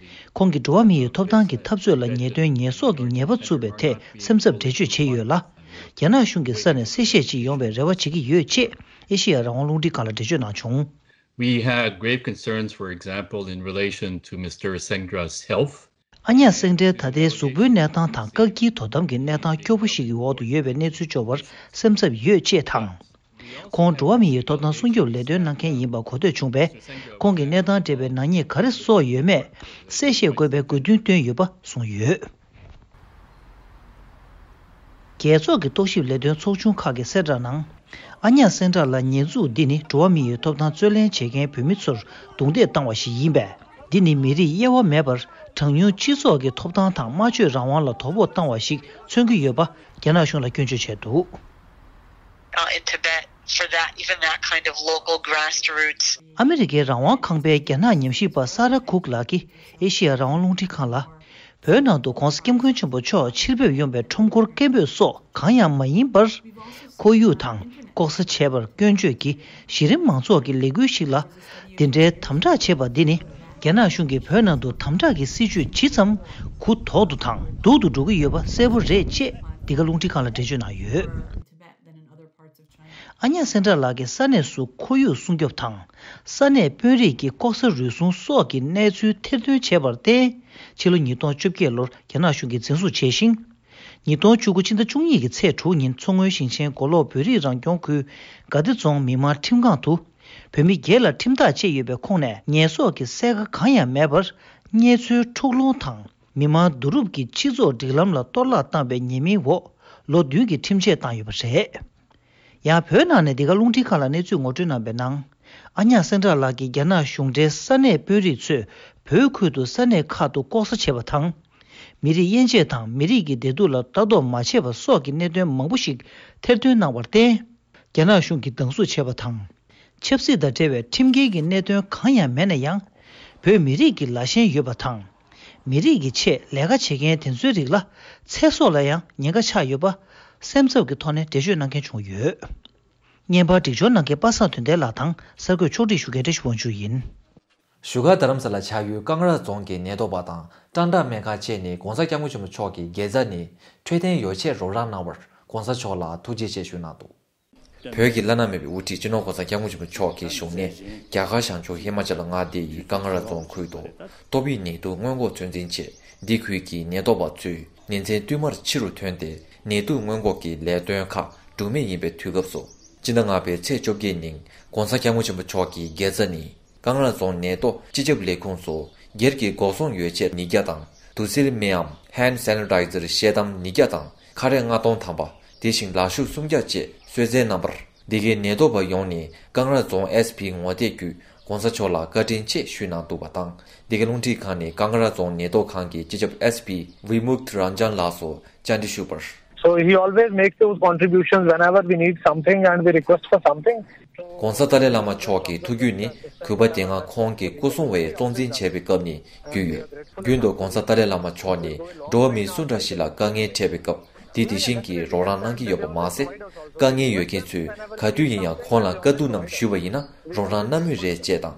ཁོང་གིས་འགྲོ་བ་མིའི་ཐོབ་ཐང་གི་འཐབ་རྩོད་ལ་ཉེས་དོན་ཉེས་གསོག་གི་ཉེས་པ་བཙུགས་པའི་ཐད་སེམས་འཚབ་འགྲེལ་བརྗོད་བྱས་ཡོད་ལ། རྒྱ་ནག་གཞུང་གི་ས་ནས་གསལ་བཤད་ཅིག་ཡོང་བའི་རེ་བ་བྱེད་ཀྱི་ཡོད་ཅེས་ཨེ་ཤེ་ཡ་རང་དབང་རླུང་འཕྲིན་ཁང་ལ་འགྲེལ་བརྗོད་གནང་བྱུང་། We had grave concerns, for example, in relation to Mister Sengdra's health. ཨ་ཉག་སེང་བྲག་ད་ལྟའི་གཟུགས་པོའི་གནས་སྟངས་དང་བཀག་སྐྱིལ་དོ་དམ་གྱི་གནས་སྟངས་སྐྱོ་པོ་ཞིག་གི་འོག་ཏུ་ཡོད་པའི་གནས་ཚུལ་འབྱོར་བར་སེམས་འཚབ་ཡོད་ཅེས་དང་། ཁོང་འགྲོ་བ་མི་ཡི་ཐོབ་ཐང་སྲུང་སྐྱོབ་ལས་དོན་གནང་མཁན་ཡིན་པ་གོ་ཐོས་བྱུང་བས། ཁོང་གི་གནས་སྟངས་འབྲེལ་བའི་ནག་ཉེས་ག་རེ་སོགས་ཡོད་མེད་གསལ་བཤད་དགོས་པའི་དགོས་འདུན་བཏོན་ཡོད་པ་གསུངས་ཡོད། རྒྱལ་ཚོགས་ཀྱི་རྟོག་ཞིབ་ལས་དོན་ཚོགས་ཆུང་ཁག་གི་གསལ་བསྒྲགས་ནང་། ཨ་ཉག་སེང་བྲག་ལ་ཉེས་འཛུགས་འདི་ནི་འགྲོ་བ་མི་ཡི་ཐོབ་ཐང་རྩོད་ལེན་བྱེད་མཁན་བོད་མི་ཚོར་རྡུང་རྡེག་བཏང་བ་ཞིག་ཡིན་པས། འདི་ནི་མི་རིགས་དབྱེ་བ་མེད་པར་གྲངས་ཉུང་སྤྱི་ཚོགས་ཀྱི་ཐོབ་ཐང་དང་སྨྲ་བརྗོད་རང་དབང་ལ་དོ་ཕོག་བཏང་བ་ཞིག་མཚོན་གྱི་ཡོད་པ་རྒྱ་ནག་གཞུང་ལ་སྐྱོན་བརྗོད་བྱས་འདུག uh, in Tibet for that, even that kind of local grassroots. ཨ་མི་རི་ཀའི་རང་དབང་ཁང་པའི་རྒྱ་ནག་ཉམས་ཞིབ་པ་ས་ར་ཁུག་ལགས་ཀྱིས་ཨེ་ཤེ་ཡ་རང་དབང་རླུང་འཕྲིན་ཁང་ལ། བོད་ནང་དུ་༧གོང་ས་༧སྐྱབས་མགོན་ཆེན་པོ་མཆོག་ཕྱིར་ཕེབས་ཡོང་བའི་ཁྲོམ་སྐོར་སྐད་འབོད་སོགས་གང་ཡང་མ་ཡིན་པར། ཁོར་ཡུག་དང་ལྐོག་ཟ་བྱས་པར་སྐྱོན་བརྗོད་ཀྱིས་གཞི་རིམ་མང་ཚོགས་ཀྱི་ལས་འགུལ་ཞིག་ལ། འདི་འདྲའི་དམ་དྲག་བྱས་པ་འདི་ནི། རྒྱ་ནག་གཞུང་གིས་བོད་ནང་དུ་དམ་དྲག་གི་སྲིད་བྱུས་ཇི་ཙམ་གུ་དོག་ཏུ་དང་སྡུག་ཏུ་འགྲོ་གི་ཡོད་པ་གསལ་པོ་རེད་ཅེས་འདི་ག་རླུང་འཕྲིན་ཁང་ལ་འགྲེལ་བརྗོད་གནང་ཡོད། ཨ་ཉག་སེང་བྲག་ལགས་ཀྱིས་ས་གནས་སུ་ཁོར་ཡུག་སྲུང་སྐྱོབ་དང་། ས་གནས་དཔོན་རིགས་ཀྱི་ལྐོག་ཟ་རུལ་སུངས་སོགས་ཀྱི་གནས་ཚུལ་ཐེར་འདོན་བྱས་པར་བརྟེན། ཕྱི་ལོ་ཉིས་སྟོང་བཅོ་བརྒྱད་ལོར་རྒྱ་ནག་གཞུང་གིས་འཛིན་བཟུང་བྱས་ཤིང་། ཉིས་སྟོང་བཅུ་དགུ་ཕྱི་ཟླ་བཅུ་གཉིས་ཀྱི་ཚེས་དྲུག་ཉིན་མཚོ་སྔོན་ཞིང་ཆེན་མགོ་ལོག་བོད་རིགས་རང་སྐྱོང་ཁུལ་དགའ་བདེ་རྫོང་མི་དམངས་ཁྲིམས་ཁང་དུ། བོད་མི་བརྒྱད་ལ་ཁྲིམས་ཐག་བཅད་ཡོད་པའི་ཁོངས་ནས་ཉེས་གསོག་གི་གསལ་ཁ་གང་ཡང་མེད་པར། གཉེན་འཚོལ་འཁྲུག་སློང་དང་མི་མང་བསྡུ་རུབ་ཀྱིས་སྤྱི་ཚོགས་སྒྲིག་ལམ་ལ་གཏོར་བརླག་བཏང་བའི་ཉེས་མིང་འོག་ལོ་བདུན་གྱི་ཁྲིམས་ཆད་བཏང་ཡོད་པ་རེད། ཡང་བོད་ནང་ནས་འདི་ག་རླུང་འཕྲིན་ཁང་ལ་གནས་ཚུལ་ངོ་སྤྲོད་གནང་པའི་ནང་། ཨ་ཉག་སེང་བྲག་ལགས་ཀྱིས་རྒྱ་ནག་གཞུང་འབྲེལ་ས་གནས་དཔོན་རིགས་ཚོས་བོད་ཁུལ་དུ་ས་གནས་ཁག་ཏུ་ལྐོག་ཟ་བྱས་པ་དང་། མི་རིགས་དབྱེ་འབྱེད་དང་མི་རིགས་ཀྱི་བདེ་སྡུག་ལ་ལྟ་རྟོག་མ་བྱས་པ་སོགས་ཀྱི་གནད་དོན་མང་པོ་ཞིག་ཐེར་འདོན་གནང་བར་བརྟེན། རྒྱ་ནག་གཞུང་གིས་སྡང་ཟུག་བྱས་པ་དང་། ཆབ་སྲིད་དང་འབྲེལ་བའི་ཁྲིམས་འགལ་གྱི་གནད་དོན་གང་ཡང་མེད་ན་ཡང་། བོད་མི་རིགས་ཀྱི་ལ་ཞེན་ཡོད་པ་དང་། མི་རིགས་ཀྱི་ཆེད་ལས་ཀ་བྱེད་མཁན་དེ་ཚོའི་རིགས་ལ་ཚེ་སྲོག་ལ་ཡང་ཉེན་ཁ་ཆགས་ཡོད་པ། སེམས་འཚབ་ཀྱི་ཐོག་ནས་འགྲེལ་བརྗོད་གནང་མཁན་བྱུང་ཡོད། བརྙན་པར་སྒྲིག་སྦྱོར་གནང་མཁན་པ་སངས་དོན་ལྡན་ལགས་དང་གསར་འགོད་ཕྱོགས་སྒྲིག་ཞུ་མཁན་བཀྲ་ཤིས་དབང་ཕྱུག་ཡིན། བཞུགས་སྒར་རྡ་རམ་ས་ལ་ཆགས་ཡུལ་ཀང་ར་རྫོང་གི་ནད་ཐོག་པ་དང་ཀྲང་ཀྲ་སྨན་ཁང་བཅས་ནས་༧གོང་ས་༧སྐྱབས་མགོན་ཆེན་པོ་མཆོག་གི་དགེ་རྩ་ནི་འཕྲོད་བསྟེན་ཡོ་ཆས་རོགས་རམ་གནང་བར་༧གོང་ས་མཆོག་ལ་ཐུགས་རྗེ་ཆེ་ཞུས་གནང་འདུག་བོད་ཀྱི་བླ་ན་མེད་པའི་དབུ་ཁྲིད་སྤྱི་ནོར་༧གོང་ས་༧སྐྱབས་མགོན་ཆེན་པོ་མཆོག་གི་བཞུགས་གནས་རྒྱ་གར་བྱང་ཕྱོགས་ཧི་མ་ཅལ་མངའ་སྡེ་ཡི་ཀང་ར་རྫོང་ཁུལ་དུ་ཏོག་དབྱིབས་ནད་དུག་སྔོན་འགོག་ཚོད་འཛིན་ཆེད་འདི་ཁུལ་གྱི་ནད་ཐོག་པ་ཚོས་ཉིན་མཚན་བསྟུད་མར་ཕྱི་རུ་ཐོན་ཏེ་ནད་དུག་སྔོན་འགོག་གི་ལས་དོན་ཁག་འགྲུབ་མེད་ཡིན་པའི་དུས་སྐབས་སུ། སྤྱི་ཟླ་ལྔ་པའི་ཚེས་བཅོ་བརྒྱད་ཉིན་༧གོང་ས་༧སྐྱབས་མགོན་ཆེན་པོ་མཆོག་གི་དགེ་རྩ་ནི། ཀང་ར་རྫོང་ནད་ཐོག་སྤྱི་ཁྱབ་ལས་ཁུངས་སུ་སྒེར་གྱི་འགོག་སྲུང་ཡོ་ཆས་ཉིས་བརྒྱ་དང་དུག་སེལ་མེའམ་ཧེན་ཌི་སེ་ནི་ཊའི་ཛར་ཤེལ་དམ་ཉིས་བརྒྱ་དང་ཁ་རས་ལྔ་སྟོང་ཐམ་པ། དེ་བཞིན་ལག་ཤུབས་སུམ་བརྒྱ་བཅས་གསོལ་སྩལ་གནང་བར། འདི་གའི་ནད་ཐོག་པ་ཡོངས་ནས་ཀང་ར་རྫོང་ཨེས་པི་ངོ་དེབ་བརྒྱུད་༧གོང་ས་མཆོག་ལ་བཀའ་དྲིན་ཆེ་ཞུས་གནང་འདུག་པ་དང་། འདི་གའི་རླུང་འཕྲིན་ཁང་ནས་ཀང་ར་རྫོང་ནད་ཐོག་ཁང་གི་སྤྱི་ཁྱབ་ཨེས་པི་ཝི་མུག་ཐི་རན་ཇན་ལགས་སུ་བཅར་འདྲི་ཞུས་པར། So he always makes those contributions whenever we need something and we request for something. ༧གོང་ས་ཏཱ་ལའི་བླ་མ་མཆོག་གི་ཐུགས་རྒྱུད་ནི་གུས་པ་དེ་སྔ་ཁོང་གི་སྐུ་སྲུང་བས་སྲུང་འཛིན་བྱས་པའི་སྐབས་ནས་རྒྱུས་ཡོད། རྒྱུན་དུ་༧གོང་ས་ཏཱ་ལའི་བླ་མ་མཆོག་ནི་འགྲོ་བ་མི་སུ་འདྲ་ཞིག་ལ་དཀའ་ངལ་འཕྲད་པའི་སྐབས་དེ་དེ་བཞིན་གྱིས་རོགས་རམ་གནང་གི་ཡོད་པ་མ་ཟད། དཀའ་ངལ་ཡོད་མཁན་ཚོས་ག་དུས་ཡིན་ཡང་ཁོང་ལ་བཀའ་བསྡུར་རྣམས་ཞུས་པ་ཡིན་ན་རོགས་རམ་གནང་མུས་རེད་ཅེས་དང་།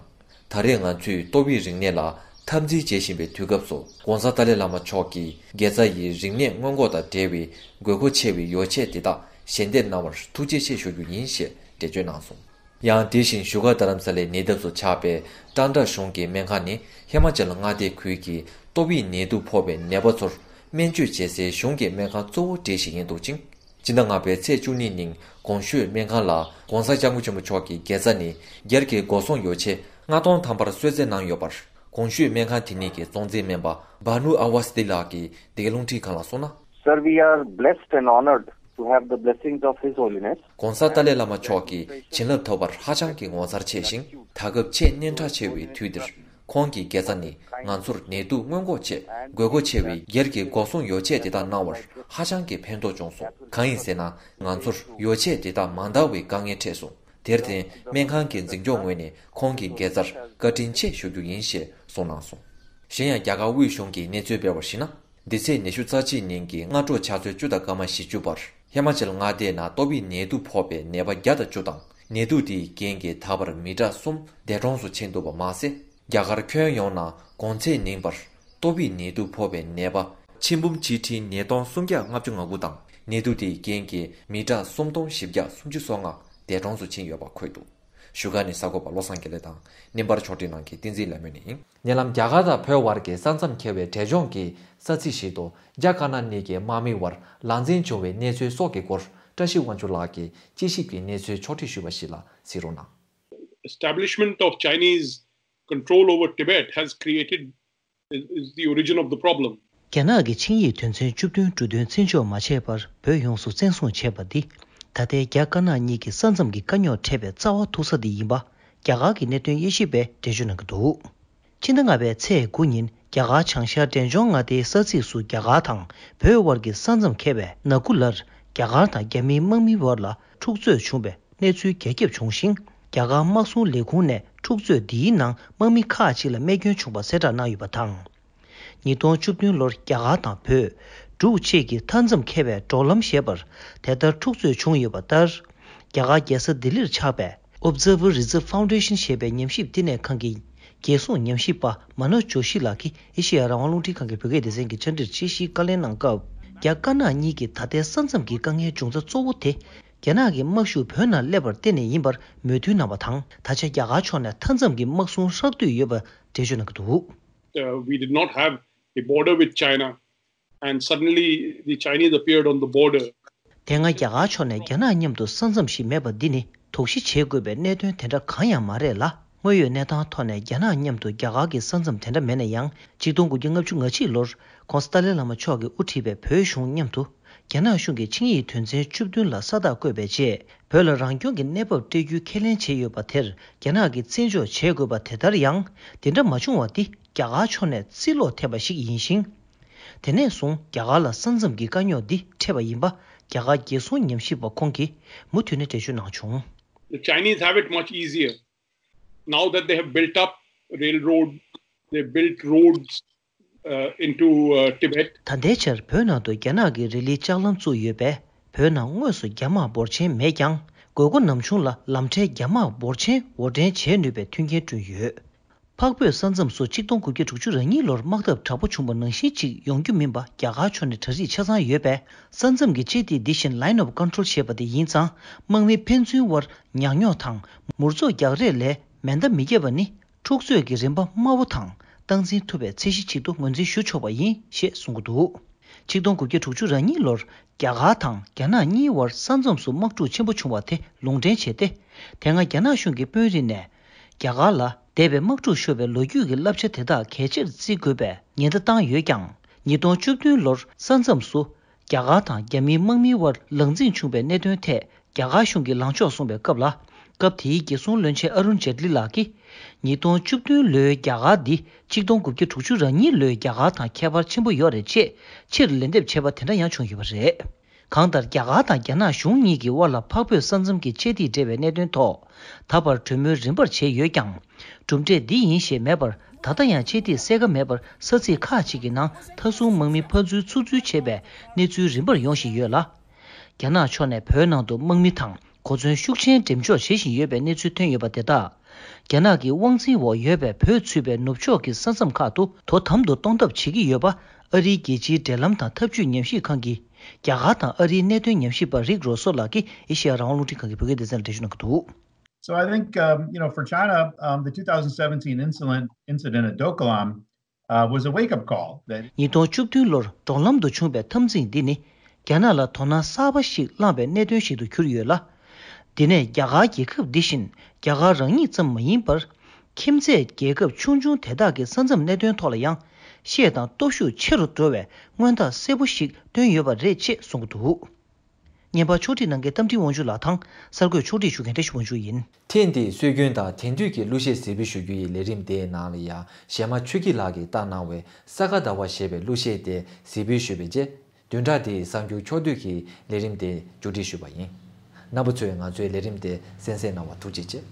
ད་རེས་ང་ཚོས་ཏོག་དབྱིབས་རིམས་ནད་ལ་འཐབ་འཛིང་བྱེད་བཞིན་པའི་དུས་སྐབས་སུ་༧གོང་ས་ཏཱ་ལའི་བླ་མ་མཆོག་གིས་དགེ་རྩ་ཡི་རིམས་ནད་སྔོན་འགོག་དང་འབྲེལ་བའི་དགོས་མཁོ་ཆེ་བའི་ཡོ་ཆས་དེ་དག་ཞལ་འདེབས་གནང་བར་ཐུགས་རྗེ་ཆེ་ཞུ་རྒྱུ་ཡིན་ཞེས་འགྲེལ་བརྗོད་གནང་སོང་། ཡང་དེ་བཞིན་བཞུགས་སྒར་རྡ་རམ་ས་ལའི་ཉེ་འདབས་སུ་ཆགས་པའི་ཀྲང་ཀྲ་གཞུང་གི་སྨན་ཁང་ནི་ཧི་མ་ཅལ་མངའ་སྡེ་ཁུལ་གྱི་ཏོག་དབྱིབས་ནད་དུག་ཕོག་པའི་ནད་པ་ཚོར་སྨན་བཅོས་བྱེད་སའི་གཞུང་གི་སྨན་ཁང་གཙོ་བོ་གྲས་ཤིག་ཡིན་འདུག་ཅིང་། སྤྱི་ཟླ་ལྔ་པའི་ཚེས་བཅུ་གཉིས་ཉིན་གོང་ཞུས་སྨན་ཁང་ལ་༧གོང་ས་༧སྐྱབས་མགོན་ཆེན་པོ་མཆོག་གི་དགེ་རྩ་ནི་སྒེར་གྱི་འགོག་སྲུང་ཡོ་ཆས་ལྔ་སྟོང་ཐམ་པར་གསོལ་སྩལ་གནང་ཡོད་པར། གོང་ཞུས་སྨན་ཁང་དེ་ཉིད་ཀྱི་གཙོ་འཛིན་སྨན་པ་བྷ་ནུ་ཨ་ཝ་སྟི་ལགས་ཀྱིས་འདི་གའི་རླུང་འཕྲིན་ཁང་ལ་གསུངས་ན། Sir, we are blessed and honored to have the blessings of His Holiness. ༧གོང་ས་ཏཱ་ལའི་བླ་མ་མཆོག་གི་བྱིན་རླབས་ཐོབ་པར་ཧ་ཅང་གི་ངོ་མཚར་ཆེ་ཞིང་། ད་སྐབས་ཆེས་སྙན་གྲགས་ཆེ་བའི་དུས་འདིར། ཁོང་གི་དགེ་རྩ་ནི་ང་ཚོར་ནད་དུག་སྔོན་འགོག་ཆེད་དགོས་མཁོ་ཆེ་བའི་སྒེར་གྱི་འགོག་སྲུང་ཡོ་ཆས་དེ་དག་གནང་བར་ཧ་ཅང་གི་ཕན་ཐོགས་བྱུང་སོང་། གང་ཡིན་ཟེར་ན། ང་ཚོར་ཡོ་ཆས་དེ་དག་མ་འདང་བའི་དཀའ་ངལ་འཕྲད་སོང་། དེར་བརྟེན་སྨན་ཁང་གི་འཛིན་སྐྱོང་ངོས་ནས་ཁོང་གི་དགེ་རྩར་བཀའ་དྲིན་ཆེ་ཞུ་རྒྱུ་ཡིན་ཞེས་གསུངས་གནང་སོང་། གཞན་ཡང་རྒྱ་གར་དབུས་གཞུང་གིས་གནས་ཚུལ་སྤེལ་བར་གཞིགས་ན། འདི་ཚེས་ཉི་ཤུ་རྩ་གཅིག་ཉིན་གྱི་སྔ་དྲོ་ཕྱག་ཚོད་བཅུ་དང་སྐར་མ་བཞི་བཅུ་བར་ཧི་མ་ཅལ་མངའ་སྡེའི་ནང་ཏོག་དབྱིབས་ནད་དུག་ཕོག་པའི་ནད་པ་བརྒྱ་དང་བཅུ་དང་། ནད་དུག་དེའི་རྐྱེན་གྱིས་ད་བར་མི་གྲངས་གསུམ་འདས་གྲོངས་སུ་ཕྱིན་འདུག་པ་མ་ཟད། རྒྱ་གར་ཁྱོན་ཡོངས་ནང་གོང་ཚེས་ཉིན་བར་ཏོག་དབྱིབས་ནད་དུག་ཕོག་པའི་ནད་པ་ཆིག་འབུམ་ཆིག་ཁྲི་ཉིས་སྟོང་སུམ་བརྒྱ་ལྔ་བཅུ་ང་དགུ་དང་། ནད་དུག་དེའི་རྐྱེན་གྱིས་མི་གྲངས་སུམ་སྟོང་བཞི་བརྒྱ་སུམ་ཅུ་སོ་ལྔ་འདས་གྲོངས་སུ་ཕྱིན་ཡོད་པ་འཁོད་འདུག་བཞུགས་སྒར་ནས་གསར་འགོད་པ་བློ་བཟང་དགེ་ལེགས་དང་བརྙན་པར་ཕྱོགས་སྒྲིག་གནང་མཁན་བསྟན་འཛིན་ལྷ་མོ་ནས་ཡིན། ཉེ་ལམ་རྒྱ་གར་དང་བོད་དབར་གྱི་ས་མཚམས་འཁེལ་བའི་འབྲས་ལྗོངས་ཀྱི་ས་ཚིགས་ཤིག་ཏུ་རྒྱ་དཀར་ནག་གཉིས་ཀྱི་དམག་མི་དབར་ལག་འཛིང་བྱུང་བའི་གནས་ཚུལ་སོགས་ཀྱི་སྐོར་བཀྲ་ཤིས་དབང་ཕྱུག་ལགས་ཀྱིས་དཔྱད་ཞིབ་ཀྱི་གནས་ཚུལ་ཕྱོགས་སྒྲིག་ཞུས་པ་ཞིག་ལ་གཟིགས་རོགས་གནང་། Establishment of Chinese control over Tibet has created is, is the origin of the problem. རྒྱ་ནག་གི་ཆིངས་ཡིག་དོན་ཚན་བཅུ་བདུན་གྲོས་མཐུན་བརྩི་འཇོག་མ་བྱས་པར་བོད་ཡོངས་སུ་བཙན་བཟུང་བྱས་པ་འདི། ད་ལྟའི་རྒྱ་དཀར་ནག་གཉིས་ཀྱི་ས་མཚམས་ཀྱི་དཀའ་རྙོག་འཕྲད་པའི་རྩ་བ་ཐུག་ས་འདི་ཡིན་པ། རྒྱ་གར་གྱི་གནད་དོན་དབྱེ་ཞིབ་པས་འགྲེལ་བརྗོད་གནང་གི་འདུག་ཕྱི་ཟླ་ལྔ་པའི་ཚེས་དགུ་ཉིན་རྒྱ་གར་བྱང་ཤར་འབྲས་ལྗོངས་མངའ་སྡེའི་ས་ཚིགས་སུ་རྒྱ་གར་དང་བོད་དབར་གྱི་ས་མཚམས་འཁེལ་བའི་ནག་ཀུ་ལར་རྒྱ་གར་དང་རྒྱ་མིའི་དམག་མིའི་བར་ལ་འཁྲུག་རྩོད་བྱུང་བའི་གནས་ཚུལ་རྒྱ་ཁྱབ་བྱུང་ཞིང་། རྒྱ་གར་དམག་སྲུང་ལས་ཁུངས་ནས་འཁྲུག་རྩོད་འདིའི་ནང་དམག་མི་ཁག་ཅིག་ལ་རྨས་སྐྱོན་བྱུང་བ་གསལ་བསྒྲགས་གནང་ཡོད་པ་དང་། ཉིས་སྟོང་བཅུ་བདུན་ལོར་རྒྱ་གར་དང་བོད། འབྲུག་བཅས་ཀྱི་མཐའ་མཚམས་འཁེལ་བའི་འབྲོག་ལམ་ཞེས་པར་དེ་ལྟར་འཁྲུག་རྩོད་བྱུང་ཡོད་པ་ལྟར། རྒྱ་གར་རྒྱལ་ས་ལྡི་ལིར་ཆགས་པའི་Observer Reserve Foundation ཞེས་པའི་ཉམས་ཞིབ་བསྟི་གནས་ཁང་གི་རྒྱལ་སྲུང་ཉམས་ཞིབ་པ་མ་ནོ་ཇོ་ཤི་ལགས་ཀྱིས་ཨེ་ཤེ་ཡ་རང་དབང་རླུང་འཕྲིན་ཁང་གི་བོད་སྐད་སྡེ་ཚན་གྱི་བཅར་འདྲིར་དཔྱད་གཞིའི་བཀའ་ལན་གནང་སྐབས། རྒྱ་དཀར་ནག་གཉིས་ཀྱི་ད་ལྟའི་ས་མཚམས་ཀྱི་དཀའ་ངལ་འབྱུང་རྩ་གཙོ་བོ་དེ། རྒྱ་ནག་གི་དམག་ཤུགས་བོད་ནང་སླེབས་པར་བརྟེན་ནས་ཡིན་པར་མོས་མཐུན་གནང་བ་དང་། ད་ཆ་རྒྱ་གར་ཕྱོགས་ནས་མཐའ་མཚམས་ཀྱི་དམག་སྲུང་ཧྲག་བསྡུས་ཡོད་པ་འགྲེལ་བརྗོད་གནང་གི་འདུག Uh, we did not have a border with China, and suddenly the Chinese appeared on the border. དེ་སྔ་རྒྱ་གར་ཕྱོགས་ནས་རྒྱ་ནག་མཉམ་དུ་ས་མཚམས་ཤིག་མེད་པ་འདི་ནི་དོགས་གཞི་བྱེད་དགོས་པའི་གནད་དོན་དེ་འདྲ་གང་ཡང་མ་རེད་ལ། དངོས་ཡོད་གནས་སྟངས་ཐོག་ནས་རྒྱ་ནག་མཉམ་དུ་རྒྱ་གར་གྱི་ས་མཚམས་དེ་འདྲ་མེད་ན་ཡང་། ཆིག་སྟོང་དགུ་བརྒྱ་ལྔ་བཅུ་ང་གཅིག་ལོར་༧གོང་ས་ཏཱ་ལའི་བླ་མ་མཆོག་གིས་དབུ་ཁྲིད་པའི་བོད་གཞུང་མཉམ་དུ་རྒྱ་ནག་གཞུང་གིས་ཆིངས་ཡིག་དོན་ཚན་བཅུ་བདུན་ལ་ས་རྟགས་བཀོད་པའི་རྗེས། བོད་ལ་རང་སྐྱོང་གི་གནས་བབ་སྤྲད་རྒྱུའི་ཁས་ལེན་བྱས་ཡོད་པ་དེར་རྒྱ་ནག་གིས་བརྩི་འཇོག་བྱེད་དགོས་པ་དེ་ལྟར་ཡང་། དེ་འདྲ་མ་བྱུང་བ་འདི་རྒྱ་གར་ཕྱོགས་ནས་རྩིས་ལོག་ཐེབས་པ་ཞིག་ཡིན་ཞིང་། དེ་ནས་བཟུང་རྒྱ་གར་ལ་ས་མཚམས་ཀྱི་དཀའ་རྙོག་འདི་འཕྲད་པ་ཡིན་པ། རྒྱ་གར་རྒྱལ་སྲུང་ཉམས་ཞིབ་པ་ཁོང་གིས་མུ་མཐུད་ནས་འགྲེལ་བརྗོད་གནང་བྱུང་། The Chinese have it much easier now that they have built up railroad, they built roads uh, into uh, Tibet. ད་ལྟའི་ཆར་བོད་ནང་དུ་རྒྱ་ནག་གིས་རི་ལིའི་ལྕགས་ལམ་བཙུགས་ཡོད་པས། བོད་ནང་དངོས་སུ་རྒྱ་དམག་འབོར་ཆེན་མེད་ཀྱང་། དགོས་མཁོ་ནམ་བྱུང་ལ་ལམ་ཕྲན་རྒྱ་དམག་འབོར་ཆེན་དབོར་འདྲེན་བྱེད་ནུས་པའི་མཐུན་རྐྱེན་བསྐྲུན་ཡོད། འཕགས་བོད་ས་མཚམས་སུ་ཆིག་སྟོང་དགུ་བརྒྱ་དྲུག་ཅུ་རེ་གཉིས་ལོར་དམག་འཐབ་དྲག་པོ་བྱུང་བ་ནང་བཞིན་ཅིག་ཡོང་རྒྱུ་མིན་པ་རྒྱ་གར་ཕྱོགས་ནས་གྲ་སྒྲིག་ཆ་ཚང་ཡོད་པས། ས་མཚམས་ཀྱི་ཆས་དེ་འདི་བཞིན་Line of Control ཞེས་པ་དེ་ཡིན་ཙང་། དམག་མི་ཕན་ཚུན་དབར་ཉག་ཉོག་དང་མུར་ཙོག་རྒྱག་རེས་ལས་མེ་མདའ་མི་བརྒྱབ་པ་ནི། འཁྲུག་རྩོད་ཀྱི་རིམ་པ་དམའ་བོ་དང་སྟངས་འཛིན་ཐུབ་པའི་ཚད་གཞི་ཞིག་ཏུ་ངོས་འཛིན་ཞུ་ཆོག་པ་ཡིན་ཞེས་གསུང་གི་འདུག་ཆིག་སྟོང་དགུ་བརྒྱ་དྲུག་ཅུ་རེ་གཉིས་ལོར་རྒྱ་གར་དང་རྒྱ་ནག་གཉིས་བར་ས་མཚམས་སུ་དམག་འཁྲུག་ཆེན་པོ་བྱུང་བ་དེ་ལུང་འདྲེན་བྱས་ཏེ། དེ་སྔ་རྒྱ་ནག་གཞུང་གི་དཔོན་རིགས་ནས་རྒྱ་གར་ལ་འདས་པའི་དམག་འཁྲུག་ཤོར་བའི་ལོ་རྒྱུས་ཀྱི་བསླབ་བྱ་དེ་དག་གལ་ཆེར་བརྩི་དགོས་པའི་ཉེན་བརྡ་བཏང་ཡོད་ཀྱང་། ཉིས་སྟོང་བཅུ་བདུན་ལོར་ས་མཚམས་སུ་རྒྱ་གར་དང་རྒྱ་མིའི་དམག་མིའི་དབར་ལངས་འཛིང་བྱུང་བའི་གནད་དོན་ཐད། རྒྱ་གར་གཞུང་གིས་ལངས་ཕྱོགས་བཟུང་བའི་སྐབས་ལ། སྐབས་དེའི་རྒྱལ་སྲུང་བློན་ཆེན་ཨ་རུན་ཇེ་ཏི་ལི་ལགས་ཀྱིས། ཉིས་སྟོང་བཅུ་བདུན་ལོའི་རྒྱ་གར་འདི་ཆིག་སྟོང་དགུ་བརྒྱ་དྲུག་ཅུ་རེ་གཉིས་ལོའི་རྒྱ་གར་དང་ཁྱད་པར་ཆེན་པོ་ཡོད་རེད་ཅེས་ཕྱིར་ལན་འདེབས་བྱས་པ་དེ་འདྲ་ཡང་བྱུང་ཡོད་པ་རེད། གང་ལྟར་རྒྱ་གར་དང་རྒྱ་ནག་གཞུང་གཉིས་ཀྱི་དབར་ལ་འཕགས་བོད་ས་མཚམས་ཀྱི་ཆས་ཐིག་འབྲེལ་བའི་གནད་དོན་ཐོག་ད་བར་གྲོས་མོལ་རིམ་པར་བྱས་ཡོད་ཀྱང་། གྲུབ་འབྲས་འདི་ཡིན་ཞེས་མེད་པར། ད་ལྟ་ཡང་ཆས་ཐིག་གསལ་ཁ་མེད་པར་ས་ཚིགས་ཁག་ཅིག་གི་ནང་མཐའ་སྲུང་དམག་མི་ཕར་འཛུལ་ཚུར་འཛུལ་བྱས་པའི་གནས་ཚུལ་རིམ་པར་ཡོང་བཞིན་ཡོད་ལ། རྒྱ་ནག་ཕྱོགས་ནས་བོད་ནང་དུ་དམག་མི་དང་གོ་མཚོན་ཤུགས་ཆེན་འགྲེམས་འཇོག་བྱེད་བཞིན་ཡོད་པའི་གནས་ཚུལ་ཐོན་ཡོད་པ་དེ་དག་རྒྱ་ནག་གི་དབང་འཛིན་འོག་ཡོད་པའི་བོད་ཚུད་པའི་ནུབ་ཕྱོགས་ཀྱི་ས་མཚམས་ཁག་ཏུ་དོ་དམ་དུ་གཏོང་ཐབས་བྱེད་ཀྱི་ཡོད་པ། ཨ་རིའི་རྒྱལ་སྤྱིའི་འབྲེལ་ལམ་དང་འཐབ་ཇུས་ཉམས་ཞིབ་ཁང་གི་རྒྱ་གར་དང་ཨ་རིའི་གནད་དོན་ཉམས་ཞིབ་པ་རིག་རོ་སོ་ལགས་ཀྱིས་ཨེ་ཤེ་ཡ་རང་དབང་རླུང་འཕྲིན་ཁང་གི་བོད་སྐད་སྡེ་ཚན་ལ་འགྲེལ་བརྗོད་གནང་གི་འདུག So I think, um, you know, for China, um, the two thousand seventeen incident, incident at Doklam uh, was a wake-up call that ཉིས་སྟོང་བཅུ་བདུན་ལོར་ཌོག་ལམ་དུ་བྱུང་བའི་འཐབ་འཛིང་འདི་ནི། རྒྱ་ནག་ལ་དོ་སྣང་གསར་པ་ཞིག་བསླངས་པའི་གནད་དོན་ཞིག་ཏུ་གྱུར་ཡོད་ལ། འདི་ནས་རྒྱ་གར་རྒྱལ་ཁབ་འདི་བཞིན་རྒྱ་གར་རང་ཉིད་ཙམ་མ་ཡིན་པར། ཁྱིམ་མཚེས་རྒྱལ་ཁབ་ཆུང་ཆུང་དེ་དག་གི་ས་མཚམས་གནད་དོན་ཐོག་ལ་ཡང་ཤེད་དང་སྟོབས་ཤུགས་ཆེ་རུ་འགྲོ་བའི་སྔོན་རྟགས་གསལ་པོ་ཞིག་བཏོན་ཡོད་པ་རེད་ཅེས་གསུངས་ཀྱི་འདུག་བརྙན་པར་ཕྱོགས་སྒྲིག་གནང་མཁན་རྟ་མགྲིན་དབང་ཕྱུག་ལགས་དང་། གསར་འགོད་ཕྱོགས་སྒྲིག་ཞུ་མཁན་བཀྲ་ཤིས་དབང་ཕྱུག་ཡིན། ཐེངས་འདིའི་སྲོལ་རྒྱུན་དང་དེང་དུས་ཀྱི་གླུ་གཞས་གཟིགས་འབུལ་ཞུ་རྒྱུ་ཡི་ལས་རིམ་དེའི་ནང་ལ་ཡང་གཞས་མ་ཆོས་སྐྱིད་ལགས་ཀྱིས་བཏང་གནང་བའི་ས་ག་ཟླ་བ་ཞེས་པའི་གླུ་གཞས་དེ་གཟིགས་འབུལ་ཞུས་པའི་རྗེས། བདུན་ཕྲག་འདིའི་གསར་འགྱུར་ཕྱོགས་བསྡུས་ཀྱི་ལས་རིམ་དེ་མཇུག་སྒྲིལ་ཞུས་པ་ཡིན། རྣམ་པ་ཚོས་ང་ཚོའི་ལས་རིམ་དེ་གསན་གཟིགས་གནང་བར་ཐུགས་རྗེ་ཆེ།